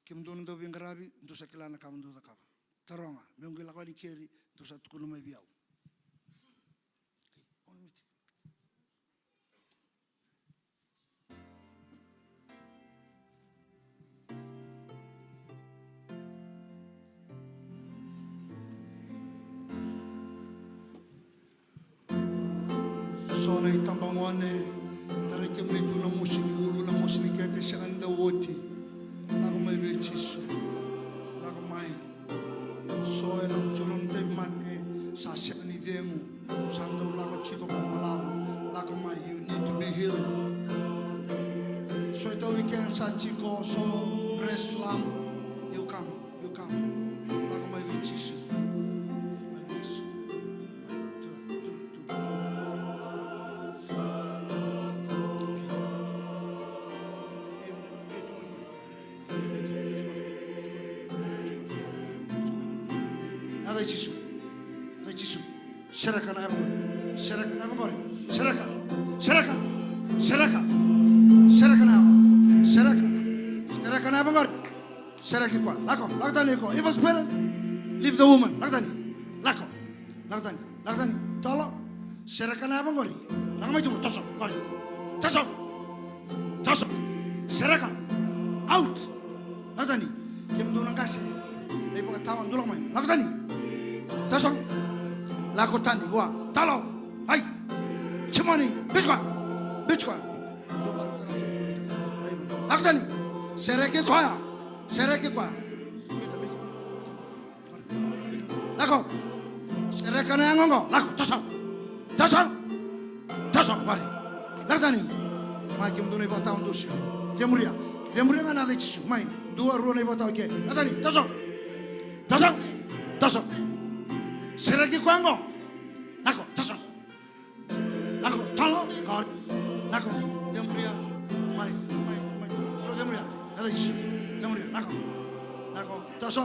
Kemudou na dau veiqaravi, dou sa kila na ka mo dou cakava. Taroga, meu qai lako yani keri, dou sa tukuna mai vei au. Okay, on with you. So na itabagone, tarai kemuni tu na mosi ni ulu, na mosi ni kete, sega ni dau oti. Lako mai vei Jisu. Lako mai. So e lako tiko na tauvimate, sa sega ni cegu, sa dau lako tiko vakabalavu. Lako mai, you need to be healed. So e tauvi kensa tiko, so breast lump, you come, you come. Lako mai vei Jisu. Mai vei Jisu. Yaca i Jisu. Yaca i Jisu. Sereka na yava qori. Sereka na yava qori. Sereka. Sereka. Sereka. Sereka na yava. Sereka. Sereka na yava qori. Sereki koya. Lako. Lako tani iko. Evil spirit. Leave the woman. Lako tani. Lako. Lako tani. Lako tani. Tolo. Sereka na yava qori. Lako mai tu. Toso. Qori. Toso. Toso. Sereka. Out. Lako tani. Kemudou na qase. Na ivakatawa dou lako mai. Lako tani. Toso. Lako tani. Vua. Talo. Ai. Jimoni. Biuti koya. Biuti koya. Lako tani. Sereki koya. Sereki koya. Lako. Sereka na yagoqo. Lako. Toso. Toso. Toso. Vari. Lako tani. Mai kemudou na ivakatawa dusi. Cemuria. Cemuria ga na yaca i Jisu. Mai. Dua, rua na ivakatawa ke. Lako tani. Toso. Toso. Toso. Sereki koya qo. Lako. Toso. Lako, talo, qori. Lako, cemuria. Mai, mai, mai, talo, cemuria. Yaca i Jisu. Cemuria, lako. Lako, toso.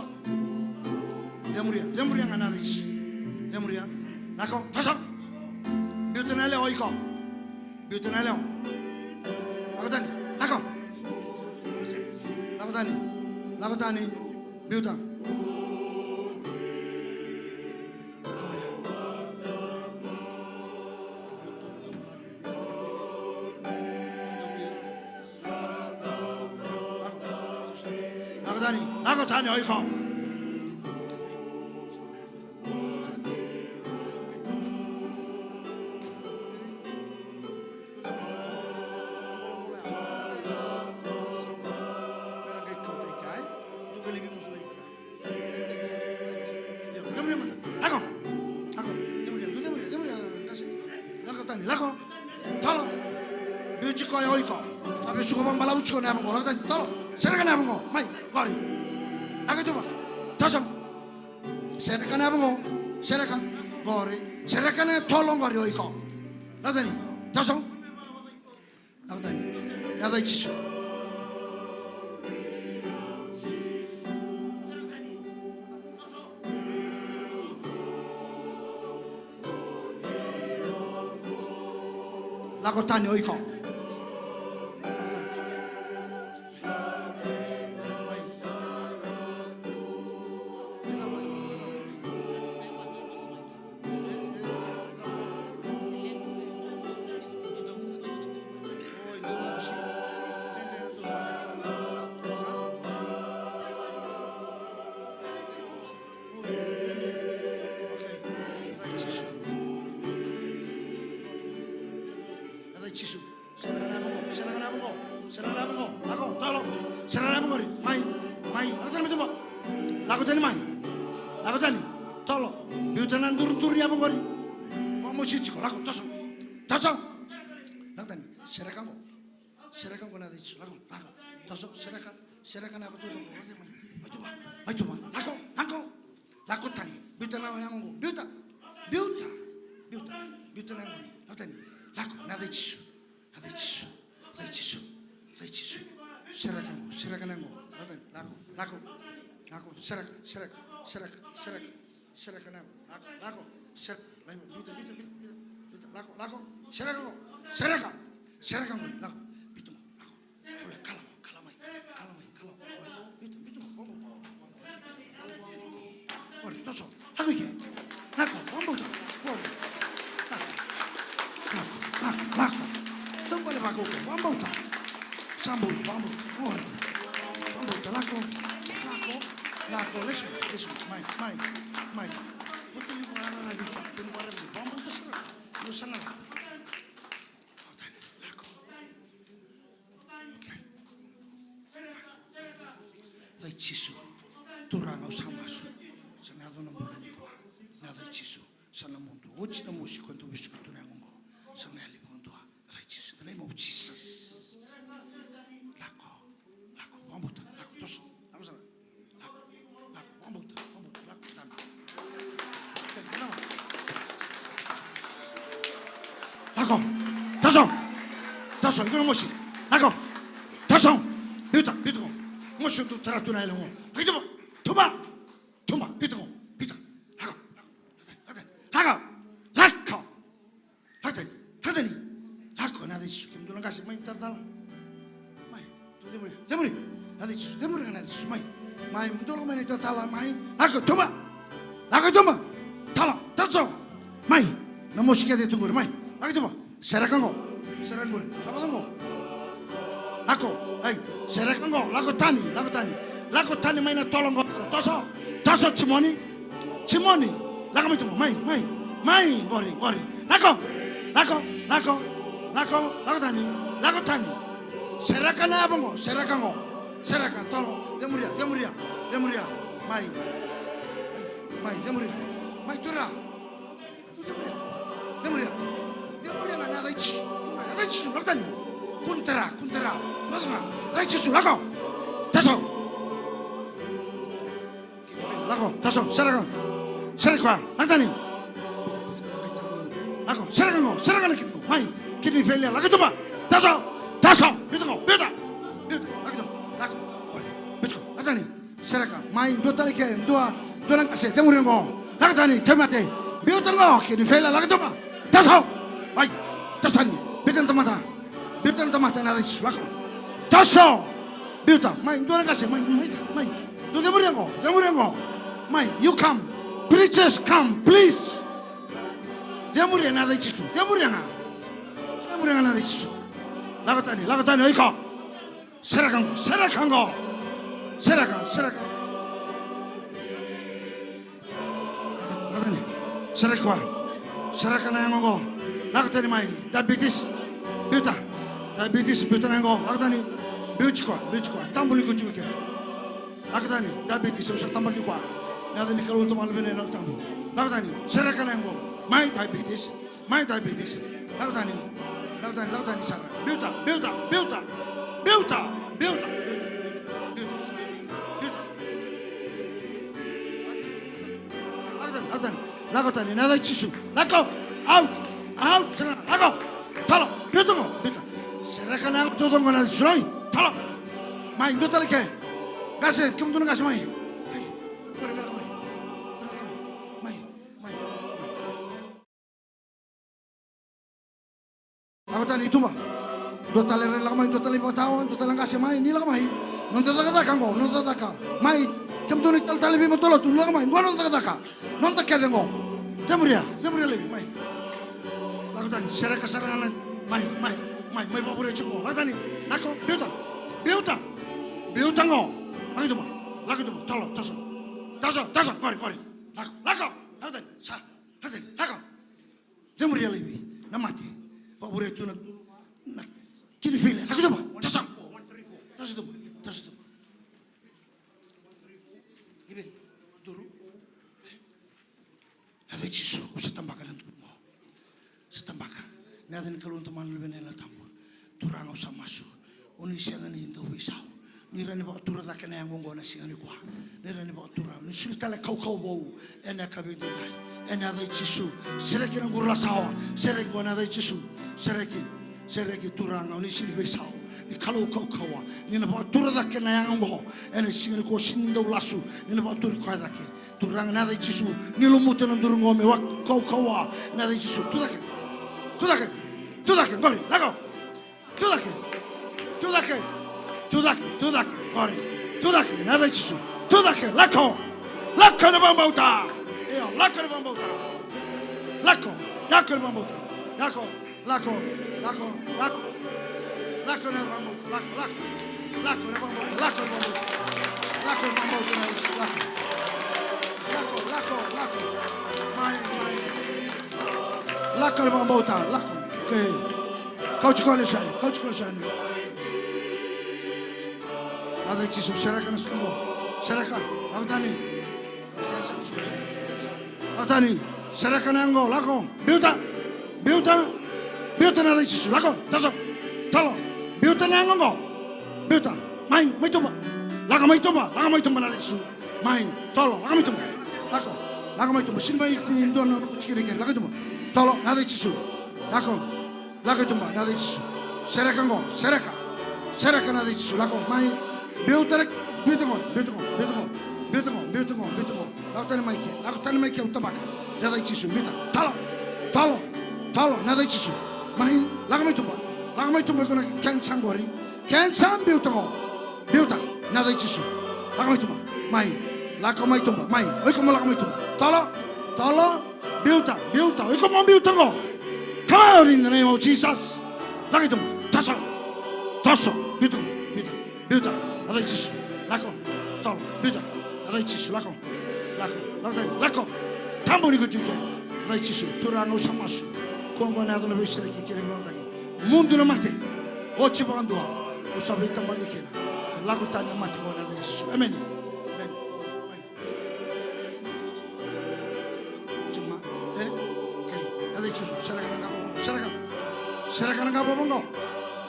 Cemuria, cemuria ga na yaca i Jisu. Cemuria. Lako, toso. Biuta na yalewa o iko. Biuta na yalewa. Lako tani, lako. Lako tani. Lako tani. Biuta. Lako tani, lako tani o iko. Io, cemuria mada. Lako. Lako. Cemuria, tu cemuria, cemuria, qase. Lako tani, lako. Talo. Biuti koya o iko. Sa via suka vakabalavu tiko na yava qo. Lako tani, talo. Sereka na yava qo. Mai, qori. Lako i tuba. Toso. Sereka na yava qo. Sereka. Qori. Sereka na tolo qori o iko. Lako tani. Toso. Lako tani. Yaca i Jisu. Lako tani o iko. Yaca i Jisu. Sereka na yava qo, sereka na yava qo, sereka na yava qo. Lako, talo. Sereka na yava qori. Mai, mai. Lako tani mai tuba. Lako tani mai. Lako tani. Tolo. Biuta na duriduri ni yava qori. Vamosi tiko. Lako, toso. Toso. Lako tani. Sereka qo. Sereka qo na yaca i Jisu. Lako, lako. Toso, sereka. Sereka na yava tu qo. Lako tani mai. Mai tuba. Mai tuba. Lako, lako. Lako tani. Biuta na yago qo. Biuta. Biuta. Biuta. Biuta na yago. Lako tani. Lako. Na yaca i Jisu. Yaca i Jisu. Yaca i Jisu. Yaca i Jisu. Sereka qo. Sereka na yago. Lako tani. Lako. Lako. Lako. Sereka. Sereka. Sereka. Sereka. Sereka na yago. Lako. Lako. Sereka. Lako. Biuta. Biuta. Biuta. Biuta. Lako. Lako. Sereka qo. Sereka. Sereka qo. Lako. Biuta. Lako. Kala, kala mai, kala mai, kala mai. Ori, biuta, biuta, vabauta. Ori, toso, lako i ke. Lako, vabauta. Ori. Lako, lako, lako, lako. Taubale vakaukauwa, vabauta. Sa bula, vabauta. Ori. Vabauta, lako, lako, lako. Lesu, lesu, mai, mai, mai. Oti ni vara na vika, oti ni vara na vika. Vabauta sara. Lesu sara. Jisu. Turaga, au sa masu. Sa na yaco na bula nikua. Na yaca i Jisu. Sa na mudu. Oti na mosi ko dau vesuka tu na yago oqo. Sa na yali vakadua. Na yaca i Jisu. In the name of Jesus. Lako. Lako. Vakabauta. Lako. Toso. Lako sara. Lako. Lako. Vakabauta. Vakabauta. Lako. Tani. Lako. Toso. Toso. Iko na mosi. Lako. Toso. Biuta. Biuta ko. Mosi tu tara tu na yalo oqo. Laki tuba. Tuba. Tuba. Biuta ko. Biuta. Lako. Lako. Lako. Lako. Lako tani, lako tani. Lako, na yaca i Jisu, kemudou na qase, mai talatala. Mai, dou cemuri, cemuri. Na yaca i Jisu, cemuri ga na yaca i Jisu, mai. Mai, dou lako mai na italatala, mai. Lako, tuba. Lako, tuba. Tala, tala so. Mai, na mosi kece tu qori, mai. Lako, tuba. Sereka qo. Sereka qori. Sa vaka qo. Lako, ai. Sereka qo, lako tani, lako tani. Lako tani mai na tolo qo. Toso, toso, Jimoni. Jimoni, lako mai tu qo, mai, mai, mai, qori, qori. Lako, lako, lako, lako, lako tani, lako tani. Sereka na yava qo, sereka qo. Sereka, tolo, cemuria, cemuria, cemuria. Mai, mai, cemuria. Mai, tura. Cemuria, cemuria. Cemuria ga na yaca i Jisu. Yaca i Jisu, lako tani. Kua ni tara, kua ni tara. Lako ga, yaca i Jisu, lako. Toso. Lako, toso, sereka. Sereka, lako tani. Lako, sereka qo, sereka na kidney qo. Mai, kidney failure, lako tuba. Toso, toso, biuta qo, biuta. Biuta, lako tuba, lako. Ori, biuta qo, lako tani. Sereka, mai, dua tale ke, dua, dua na qase, cemuri qo. Lako tani, tauvimate. Biuta qo, kidney failure, lako tuba. Toso, mai, toso tani, biuta na tamata. Biuta na tamata ena yaca i Jisu, lako. Toso! Biuta, mai, dua na qase, mai, mai, mai. Dou cemuria qo, cemuria qo. Mai, you come. Preachers come, please. Cemuria ena yaca i Jisu, cemuria ga. Cemuria ga ena yaca i Jisu. Lako tani, lako tani, o iko. Sereka qo, sereka qo. Sereka, sereka. Lako tani. Sereka koya. Sereka na yago qo. Lako tani mai. Diabetes. Biuta. Diabetes, biuta na yago. Lako tani. Biuti koya, biuti koya. Tabu ni ko tiko ke. Lako tani. Diabetes, au sa tabaki koya. Na yaca ni Kalou na Tamana, Luvena, Yalo Tabu. Lako tani. Sereka na yago. Mai diabetes. Mai diabetes. Lako tani. Lako tani, lako tani sara. Biuta, biuta, biuta. Biuta, biuta, biuta. Lako tani, lako tani, ena yaca i Jisu. Lako. Out. Out. Sara, lako. Talo. Biuta qo, biuta. Sereka na yago taucoko ena yaca i Jisu. Talo. Mai, dua tale ke. Qase, kemudou na qase mai. Mai. Qori me lako mai. Mai, mai. Lako tani i tuba. Dua tale rai lako mai, dua tale i vakatawa, dua tale qase mai, ni lako mai. Noda cakacaka qo, noda cakacaka. Mai, kemudou ni talatala veimatalotu, lako mai, qo noda cakacaka. Noda kece qo. Cemuria, cemuria laivi, mai. Lako tani, sereka sara ga na, mai, mai, mai, mai vakavure tiko qo. Lako tani, lako, biuta, biuta, biuta qo. Lako i tuba, lako i tuba, talo, toso. Toso, toso, qori, qori. Lako, lako, lako tani, sa, lako tani, lako. Cemuria laivi na mate. Vakavure tu na, na kidney failure. Lako tuba. Tasa. Tasa tuba. Tasa tuba. Ive. Duru. Na yaca i Jisu, au sa tabaka na duru qo. Sa tabaka. Na yaca ni Kalou na Tamana, Luvena, Yalo Tabu. Turaga, au sa masu. O ni sega ni dau veisau. Ni rawa ni vakatura cake na yago oqo ena siga nikua. Ni rawa ni vakatura. Ni sega tale kaukauwa vou ena yakavi edaidai. Ena yaca i Jisu. Sereki na qurulasawa. Sereki qo ena yaca i Jisu. Sereki. Sereki Turaga, o ni sega ni veisau. Ni Kalou kaukauwa. Ni na vakatura cake na yago oqo ena siga nikua, sega ni dau lasu. Ni na vakatura koya cake. Turaga, ena yaca i Jisu, ni lumuta na duru qo me vakaukauwa. Ena yaca i Jisu, tu cake. Tu cake. Tu cake. Qori, lako. Tu cake. Tu cake. Tu cake. Tu cake. Qori. Tu cake. Ena yaca i Jisu. Tu cake. Lako. Lako ena vakabauta. Io, lako ena vakabauta. Lako. Lako ena vakabauta. Lako. Lako, lako, lako. Lako na vakabauta, lako, lako. Lako na vakabauta, lako na vakabauta. Lako na vakabauta, lako. Lako, lako, lako. Mai, mai. Lako na vakabauta, lako. Okay. Kauti koya lesu yani, kauti koya lesu yani. Yaca i Jisu, sereka na sucu qo. Sereka, lako tani. Lako tani. Sereka na yago, lako. Biuta. Biuta. Biuta na yaca i Jisu, lako. Toso. Tolo. Biuta na yago qo. Biuta. Mai, mai tuba. Lako mai tuba. Lako mai tuba na yaca i Jisu. Mai. Tolo. Lako mai tuba. Lako. Lako mai tuba. Sini mai dua na tikina keri. Lako i tuba. Tolo. Na yaca i Jisu. Lako. Lako i tuba, na yaca i Jisu. Sereka qo, sereka. Sereka na yaca i Jisu, lako mai. Biuta na, biuta qo, biuta qo, biuta qo, biuta qo, biuta qo, biuta qo. Lako tani mai ke, lako tani mai ke, au tabaka. Na yaca i Jisu, biuta. Talo, talo, talo, na yaca i Jisu. Mai, lako mai tuba. Lako mai tuba, iko na kensa qori. Kensa, biuta qo. Biuta, na yaca i Jisu. Lako mai tuba. Mai, lako mai tuba. Mai, o iko mo lako mai tuba. Talo, talo. Biuta, biuta, o iko mo biuta qo. Come out in the name of Jesus. Lako i tuba, toso, toso, biuta, biuta, biuta. Na yaca i Jisu, lako, tolo, biuta. Na yaca i Jisu, lako, lako, lako tani, lako. Tabu ni ko tiko. Na yaca i Jisu, Turaga au sa masu. Ko qo na yaca na veisereki kei na veivalataki. Mudu na mate. Oti vakadua. Au sa veitabaki kina. Lako tani na mate qo na yaca i Jisu. Emeni. Emeni. Emeni. Tuma. E? Okay. Yaca i Jisu. Sereka na qavova qo. Sereka. Sereka na qavova qo.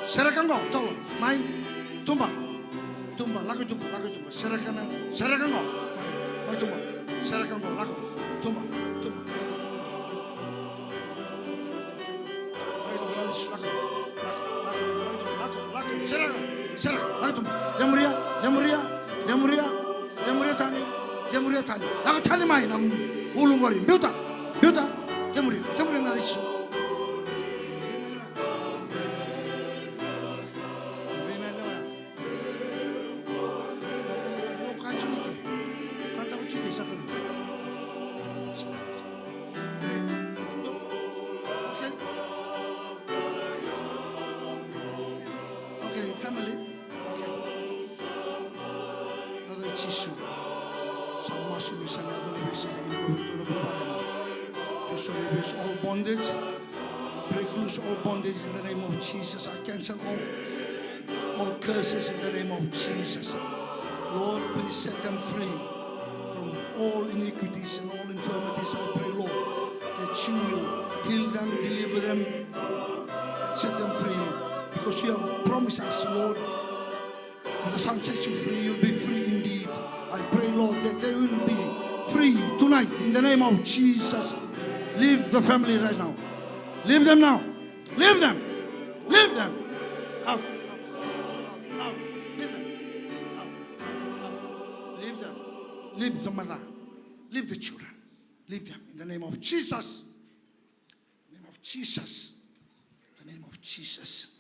Sereka qo. Tolo. Mai. Tuba. Tuba. Lako i tuba. Lako i tuba. Sereka na. Sereka qo. Mai. Mai tuba. Sereka qo. Lako. Tuba. Tuba. Lako. Lako. Lako. Lako. Lako. Lako. Sereka. Sereka. Lako tuba. Cemuria. Cemuria. Cemuria. Cemuria tani, cemuria tani. Lako tani mai na ulu qori. Biuta, biuta. Cemuria, cemuria na yaca i Jisu. Okay. Okay, family. Okay. Yaca i Jisu. Sa masu me sa na yaco na veisere kei na kovei tu na vuvale mai. Tu sa reverse all bondage. Break loose all bondage in the name of Jesus. I cancel all, all curses in the name of Jesus. Lord, please set them free from all iniquities and all infirmities. I pray, Lord, that you will heal them, deliver them, and set them free, because you have promised us, Lord, if the Son sets you free, you'll be free indeed. I pray, Lord, that they will be free tonight in the name of Jesus. Leave the family right now. Leave them now. Leave them. Leave them. Out. Out. Out. Out. Leave them. Out. Out. Out. Leave them. Leave the mother. Leave the children. Leave them in the name of Jesus. Name of Jesus. The name of Jesus.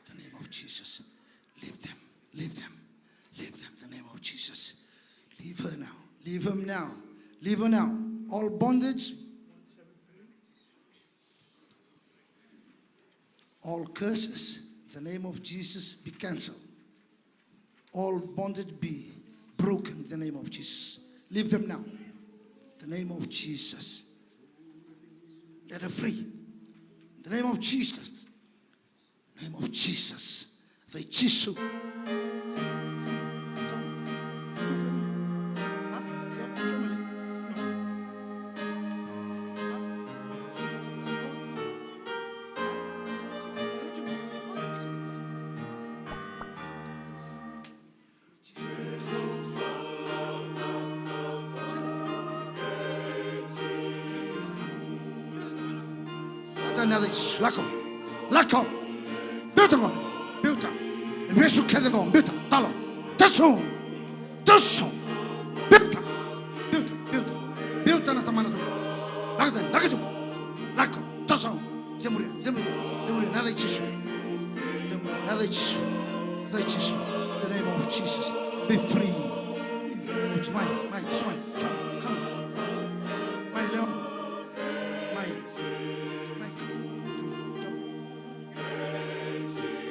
The name of Jesus. Leave them. Leave them. Leave them. The name of Jesus. Leave her now. Leave him now. Leave her now. All bondage. All curses. The name of Jesus be cancelled. All bondage be broken in the name of Jesus. Leave them now. The name of Jesus. Let her free. In the name of Jesus. Name of Jesus. Yaca i Jisu. Lako, lako. Biuta qori, biuta. Vesu kece qo, biuta, talo. Toso, toso. Biuta, biuta, biuta. Biuta na tamana tu. Lako tani, lako tu. Lako, toso. Cemuria, cemuria, cemuria, na yaca i Jisu. Cemuria, na yaca i Jisu. Yaca i Jisu. The name of Jesus. Be free. In the name of Jesus. Mai, mai, mai. Come, come. Mai, Leon. Mai. Mai, come, come, come.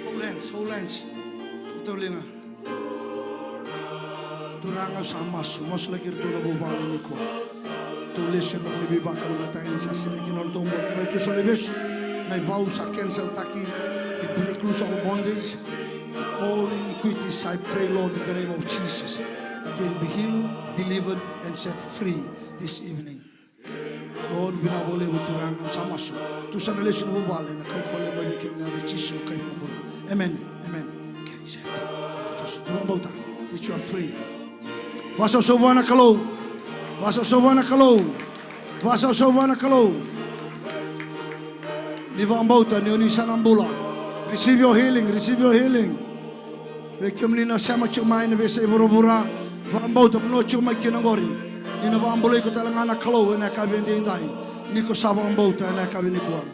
Hold hands, hold hands. Tauliga. Turaga, au sa masu, masulaki iratou na vuvale nikua. Tou lesu ena nomuni veivakalougatataki, ni sa sega kina nodratou bula. Mai tu so na ivesu, na ivau sa cancel-taki. We break loose all bondage, all iniquities, I pray, Lord, in the name of Jesus. They'll be healed, delivered, and set free this evening. Lord, vinaka vakalevu Turaga, au sa masu. Tou sa na lesu ki vuvale, na kaukauwa levu mai vei kemuni, na yaca i Jisu ka iVakabula. Amen. Amen. Okay, set. Toso, tou vakabauta that you are free. Vakasausau vua na Kalou. Vakasausau vua na Kalou. Vakasausau vua na Kalou. Ni vakabauta ni o ni sa na bula. Receive your healing, receive your healing. Vei kemuni na sema tiko mai na veiyasai vuravura, vakabauta vanua o tiko mai kina qori. Ni na vakabulai iko tale ga na Kalou ena yakavi edaidai. Ni ko sa vakabauta ena yakavi nikua.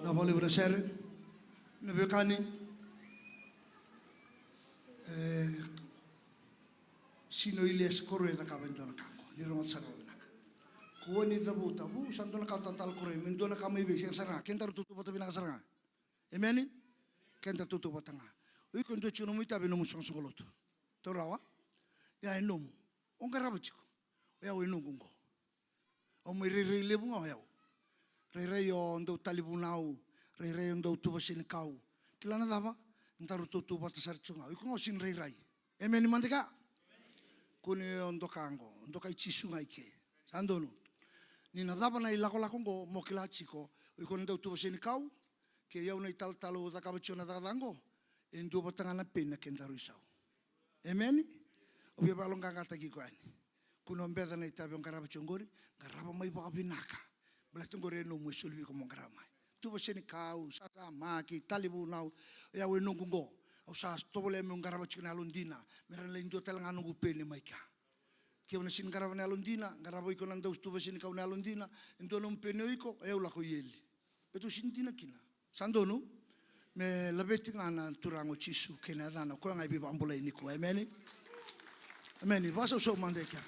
Na vakalevu na sere, na veiwekani. E, sino ili ese koro e cakava e dua na ka oqo, ni rogoca sara vinaka. Kua ni cavuta, vu sa dua na ka tatala koro, me dua na ka mai vei, sega sara ga, kedaru tautauvata vinaka sara ga. Emeni? Keda tautauvata ga. O iko e dua tiko nomu itavi, nomu soqosoqo lotu. Taura rawa. Ia e nomu. O qarava tiko. O yau e noqu oqo. Au mai rairai levu ga o yau. Rairai o dau tali vunau. Rairai o dau tuva senikau. Kila na cava? Daru tautauvata sara tiko ga. O iko ga o sini rairai. Emeni mada ga. Kua ni o doka oqo. Dokai Jisu ga i ke. Sa donu. Ni na cava na ilakolako oqo, mo kila tiko. O iko na dau tuva senikau. Kei au na italatala au cakava tiko na cakacaka oqo, e dua vata ga na peni na kedaru isau. Emeni? Au via vakayaloqaqataki iko yani. Kua ni o beca na itavi o qarava tiko oqori, qarava mai vakavinaka. Baleta oqori e nomu, e soli vei iko mo qarava mai. Tuva senikau, sasamaki, tali vunau, o yau e noqu oqo. Au sa tovolea meu qarava tiko na yalodina, me ra na lai dua tale ga noqu peni mai kea. Kevaka o na sini qarava na yalodina, qarava iko na dau tuva senikau na yalodina, e dua nomu peni o iko, o yau lako i eli. Baleta au sini dina kina. Sa donu? Me laveti ga na Turaga o Jisu kei na yacana, o koya ga e veivakabulai nikua. Emeni? Emeni. Vakasausau mada e kea.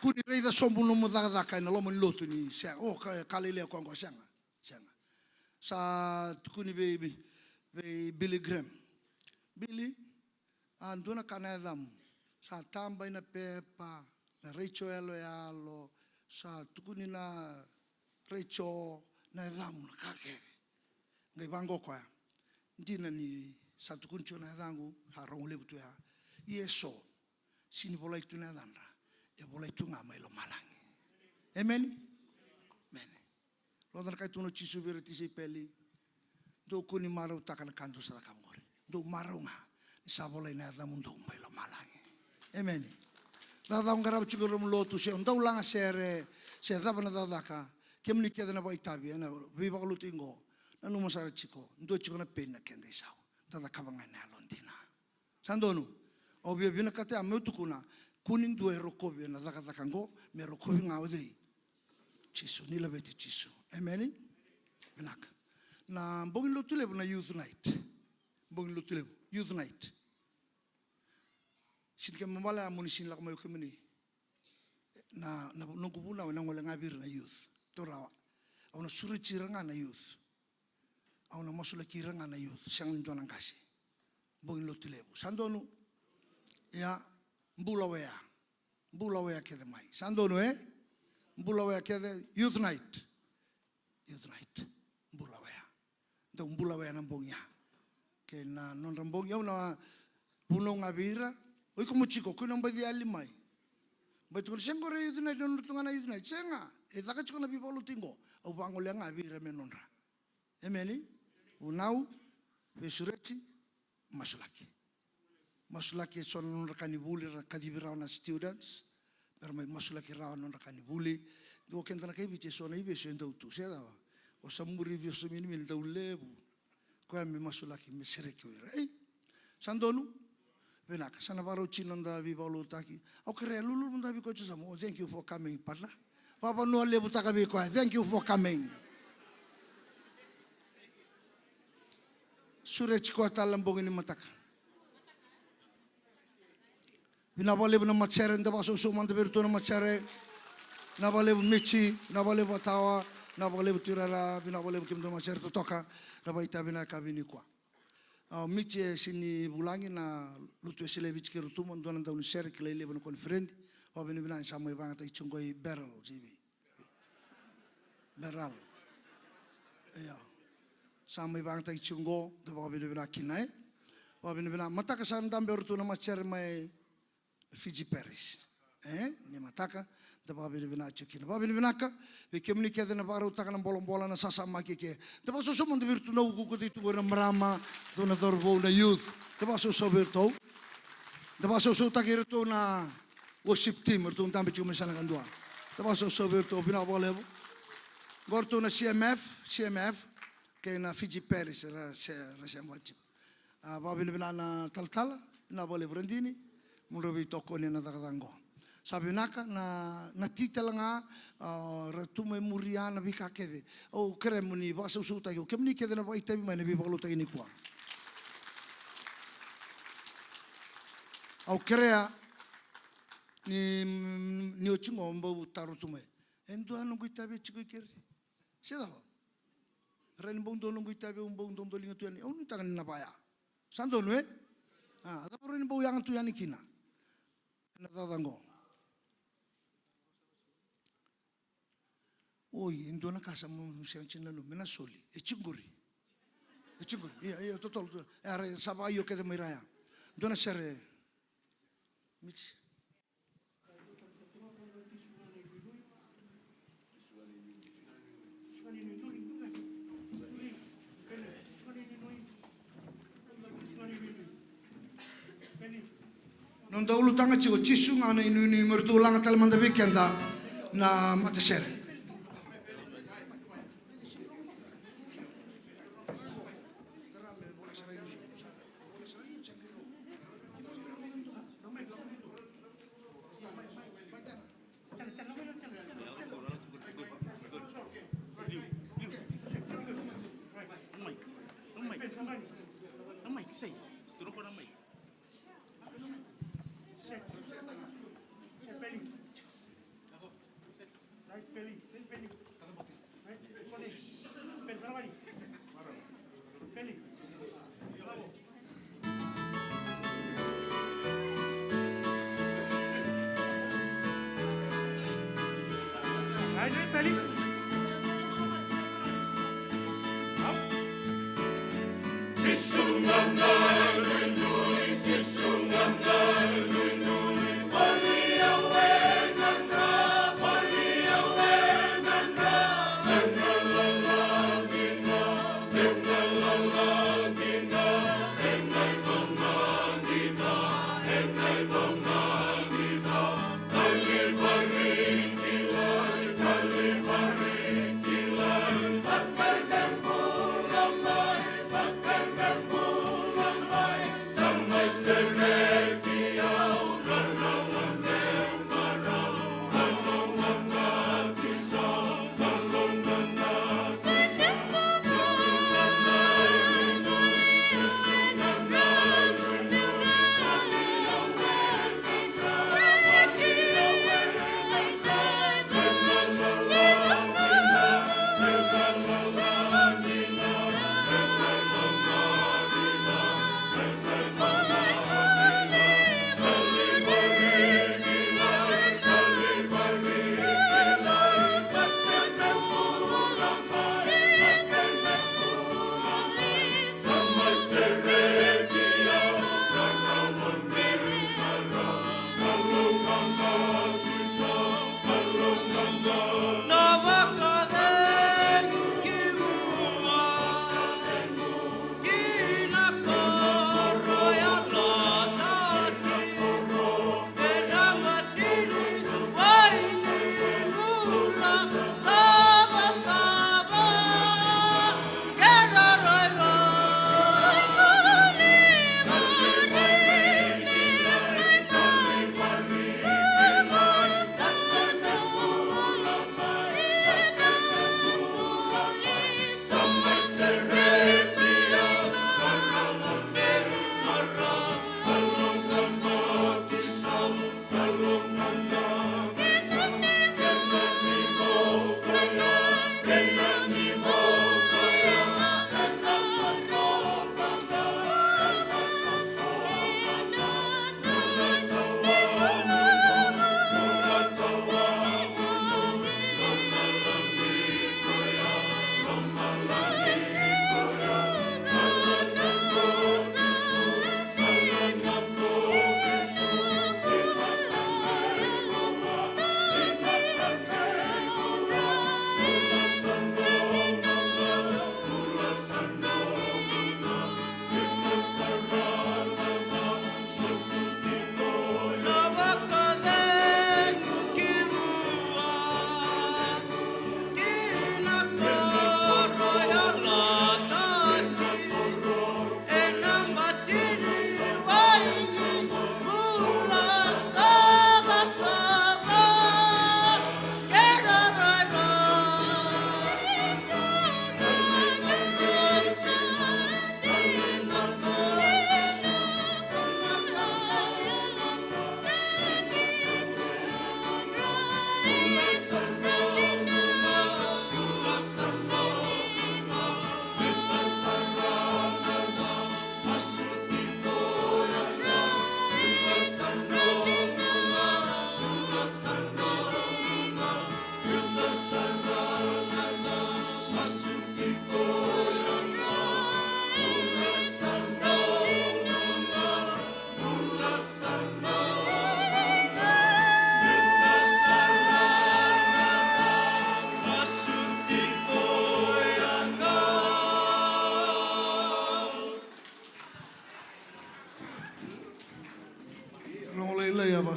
Kua ni raica sobu nomu cakacaka ena loma ni lotu ni sega. O, ka, ka lailai o koya oqo, sega. Sega. Sa tukuni vei, vei, vei Billy Graham. Billy, a dua na ka na yacamu. Sa taba ina pepa, na retio yaloyalo, sa tukuni na retio na yacamu na ka kece. Qai vaqo koya. Dina ni sa tukuni tiko na yacaqu, sa rogo levu tu ya. Ia eso, sini volai tu na yacadra, e volai tu ga mai lomalagi. Emeni? Emeni. Rogoca na ka e tukuna o Jisu vei ira tisaipeli. Dou kua ni marautaka na ka dou sa cakava oqori. Dou marau ga ni sa volai na yacamudou mai lomalagi. Emeni. Cakacaka o qarava tiko e nomu lotu, se o dau lagasere, se cava na cakacaka. Kemuni kece na vakaitavi ena veivakalotu oqo, nanuma sara tiko, dua tiko na peni na keda isau. Da cakava ga ena yalodina. Sa donu? Au via vinakata ya meu tukuna, kua ni dua e rokovi ena cakacaka oqo, me rokovi ga o cei? Jisu, ni laveti Jisu. Emeni? Vinaka. Na bogi ni lotu levu na youth night. Bogi ni lotu levu, youth night. Sini kemuni bale ya mo ni sini lako mai o kemuni. Na, na noqu vunau ena gole ga vei ira na youth. Taura rawa. Au na sureti ira ga na youth. Au na masulaki ira ga na youth, sega ni dua na qase. Bogi ni lotu levu. Sa donu? Ia, bula wea. Bula wea kece mai. Sa donu, e? Bula wea kece, youth night. Youth night. Bula wea. Dau bula wea na bogi ya. Kei na nodra bogi, au na vunau ga vei ira. O iko mo tiko, ko na baci yali mai. Bai tukuna, sega, qori youth night, na nodra tu ga na youth night. Sega, e caka tiko na veivakalotu oqo. Au vagolea ga vei ira me nodra. Emeni? Vunau, veisureti, masulaki. Masulaki eso na nodra ka ni vuli, ra kacivi rawa na students. Me ra mai masulaki rawa na nodra ka ni vuli. Dua o keda na kai Viti eso na ivesu e dau tu, se cava? O sa muri ivesu minimini dau levu. Koya me masulaki, me sereki o ira. Ei? Sa donu? Vinaka, sa na vakarau tiko na noda veivakalotutaki. Au kerea lululu mada vei koya tiko sa mo, oh, thank you for coming, partner. Vakavanua levutaka vei koya, thank you for coming. Sureti koya tale na bogi ni mataka. Vinaka vakalevu na matasere, da vakasausau mada vei iratou na matasere. Vinaka vakalevu Michi, vinaka vakalevu Atawa, vinaka vakalevu Tuirara, vinaka vakalevu kemudou na matasere totoka. Na vakaitavi vinaka vei nikua. A, o Michi e sega ni vulagi na Lotu Wesele e Viti kei Rotuma, dua na daunisere, kilai levu na koniferedi. Vakavinavinaka ni sa mai vakayagataki tiko qo i Beryl, J V. Beryl. Io. Sa mai vakayagataki tiko qo, da vakavinavinaka kina, e. Vakavinavinaka, mataka sa dabe o ratou na matasere mai Fiji Parish. E, ni mataka, da vakavinavinaka tiko kina. Vakavinavinaka vei kemuni kece na vakarautaka na bolabola, na sasamaki ke. Da vakasausau mada vei iratou na ukuuku, tei tu qori na marama, ratou na cauravou, na youth. Da vakasausau vei iratou. Da vakasausautaki iratou na worship team, iratou dabe tiko mai sa na kadua. Da vakasausau vei iratou, vinaka vakalevu. Qo iratou na C M F, C M F, kei na Fiji Parish, ra se, ra se vati. A, vakavinavinaka na talatala, vinaka vakalevu Radini, mo drau veitokoni ena cakacaka qo. Sa vinaka na, na ti tale ga, a, ra tu mai muria na veika kece. Au kerea mo ni vakasausau taki, o kemuni kece na vakaitavi mai na veivakalotutaki nikua. Au kerea ni, ni oti qo bau taro tu mai. E dua noqu itavi e tiko i keri. Se cava? Rai ni bau dua noqu itavi, au bau dodoliga tu yani. Au nuitaka ni na vaya. Sa donu, e? A, cava rai ni bau yaga tu yani kina? Ena cakacaka qo. Oi, e dua na ka sa mo sega tiko ni nanuma, me na soli. E tiko qori. E tiko qori. Ia, ia, totolo, totolo. E, a rai, sa vakaio kece mai ra ya. Dua na sere. Michi. Noda ulutaga tiko, Jisu ga na inuinui, me ratou laga tale mada vei keda na matasere.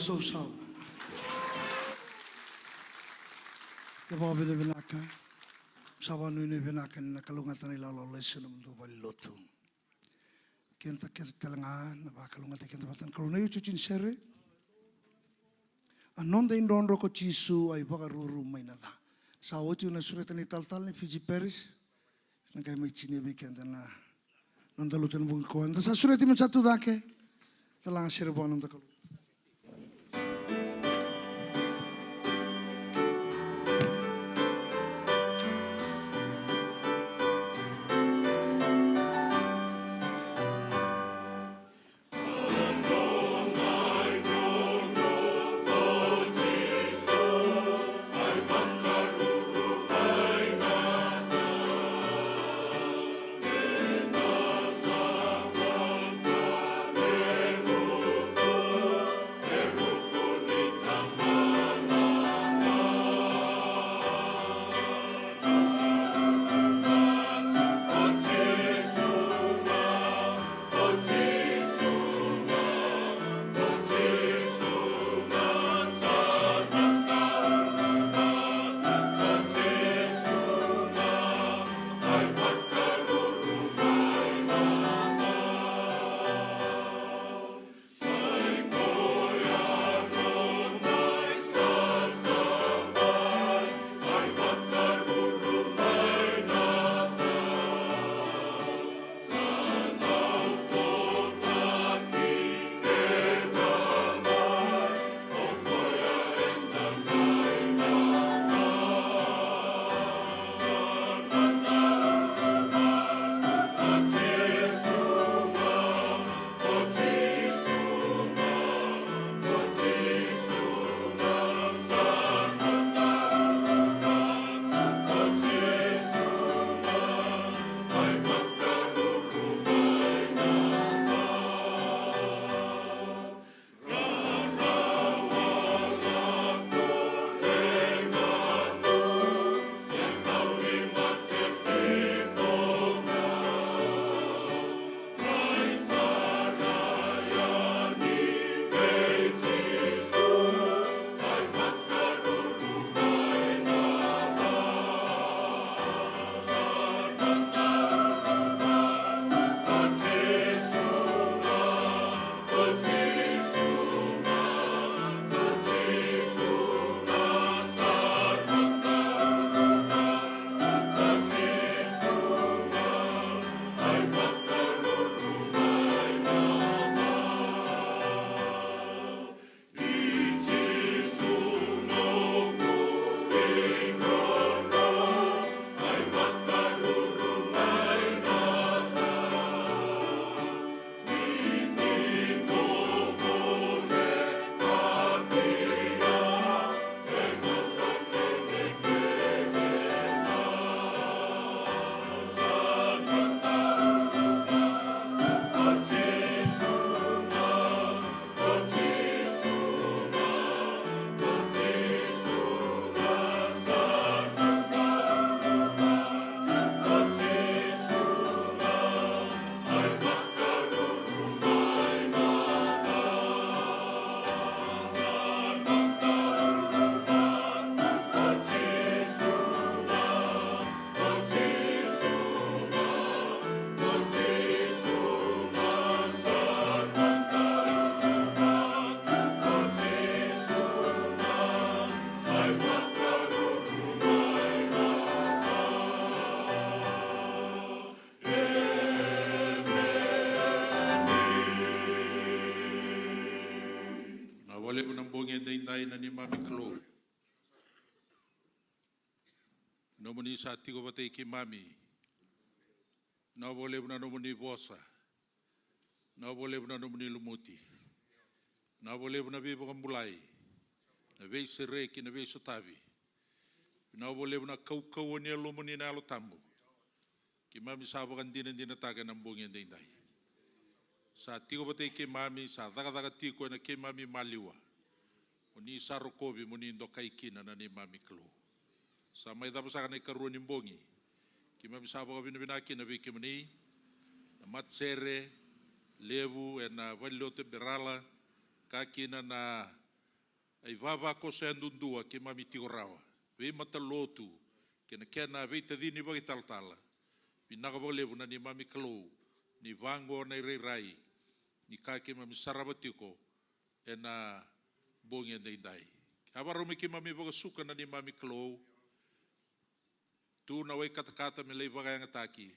Sausau. Ia vakavinavinaka. Sa vakanuinui vinaka ni na kalougata na ilawalawa lesu na mudu vale ni lotu. Keda kece tale ga na vakalougatataki keda vata na Kalou na iotioti ni sere. A noda idrodro ko Jisu, a ivakaruru mai na ca. Sa oti na sureta ni talatala ni Fiji Parish. Na qai mai tinia vei keda na noda lotu ena bogi nikua. Eda sa sureti me sa tu cake. Da laga sere vua na noda Kalou. Vinaka vakalevu na bogi edaidai na neimami Kalou. Nomuni sa tiko vata kei keimami. Vinaka vakalevu na nomuni vosa. Vinaka vakalevu na nomuni lumuti. Vinaka vakalevu na veivakabulai, na veisereki, na veisotavi. Vinaka vakalevu na kaukauwa ni Yalomuni na Yalo Tabu. Keimami sa vakadinadinataka ena bogi edaidai. Sa tiko vata kei keimami, sa cakacaka tiko ena keimami maliwa. Mo ni sa rokovi, mo ni dokai kina na neimami Kalou. Sa mai cava saka na ikarua ni bogi. Keimami sa vakavinavinaka kina vei kemuni, na matasere levu ena valenilotu e Berala, ka kina na A ivavakoso yadudua keimami tiko rawa, veimatalotu kei na kena veitacini vakaitalatala. Vinaka vakalevu na neimami Kalou, ni vaqo na irairai ni ka keimami sarava tiko ena bogi edaidai. A vakarau me keimami vakasuka na neimami Kalou tu na wai katakata me lai vakayagataki.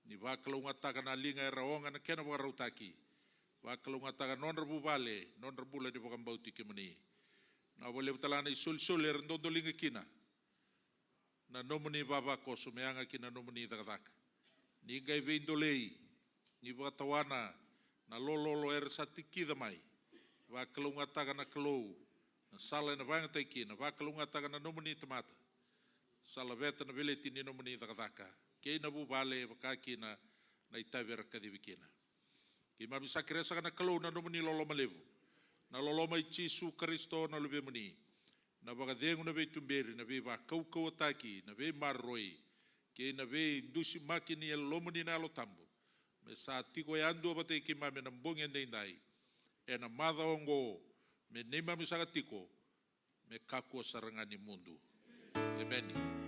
Ni vakalougatataka na liga era oga na kena vakarautaki. Vakalougatataka nodra vuvale, nodra bula ni vakabauti kemuni. Na vakalevu tale ga na isolisoli era dodoliga kina na nomuni vavakoso me yaga ki na nomuni cakacaka. Ni qai veidolei, ni vakatawana na lololo era sa tikica mai. Vakalougatataka na Kalou na sala ena vakayagataki kina, vakalougatataka na nomuni tamata. Sa laveta na veleti ni nomuni cakacaka kei na vuvale, e vaka kina na itavi era kacivi kina. Keimami sa kerea saka na Kalou na nomuni loloma levu, na loloma i Jisu Karisito na Luvemuni, na vakacegu, na veituberi, na veivakaukauwataki, na veimaroroi kei na veidusimaki ni Yalomuni na Yalo Tabu, me sa tiko yadua vata kei keimami ena bogi edaidai, ena macawa oqo, me neimami saka tiko, me kakua sara ga ni mudu. Emeni.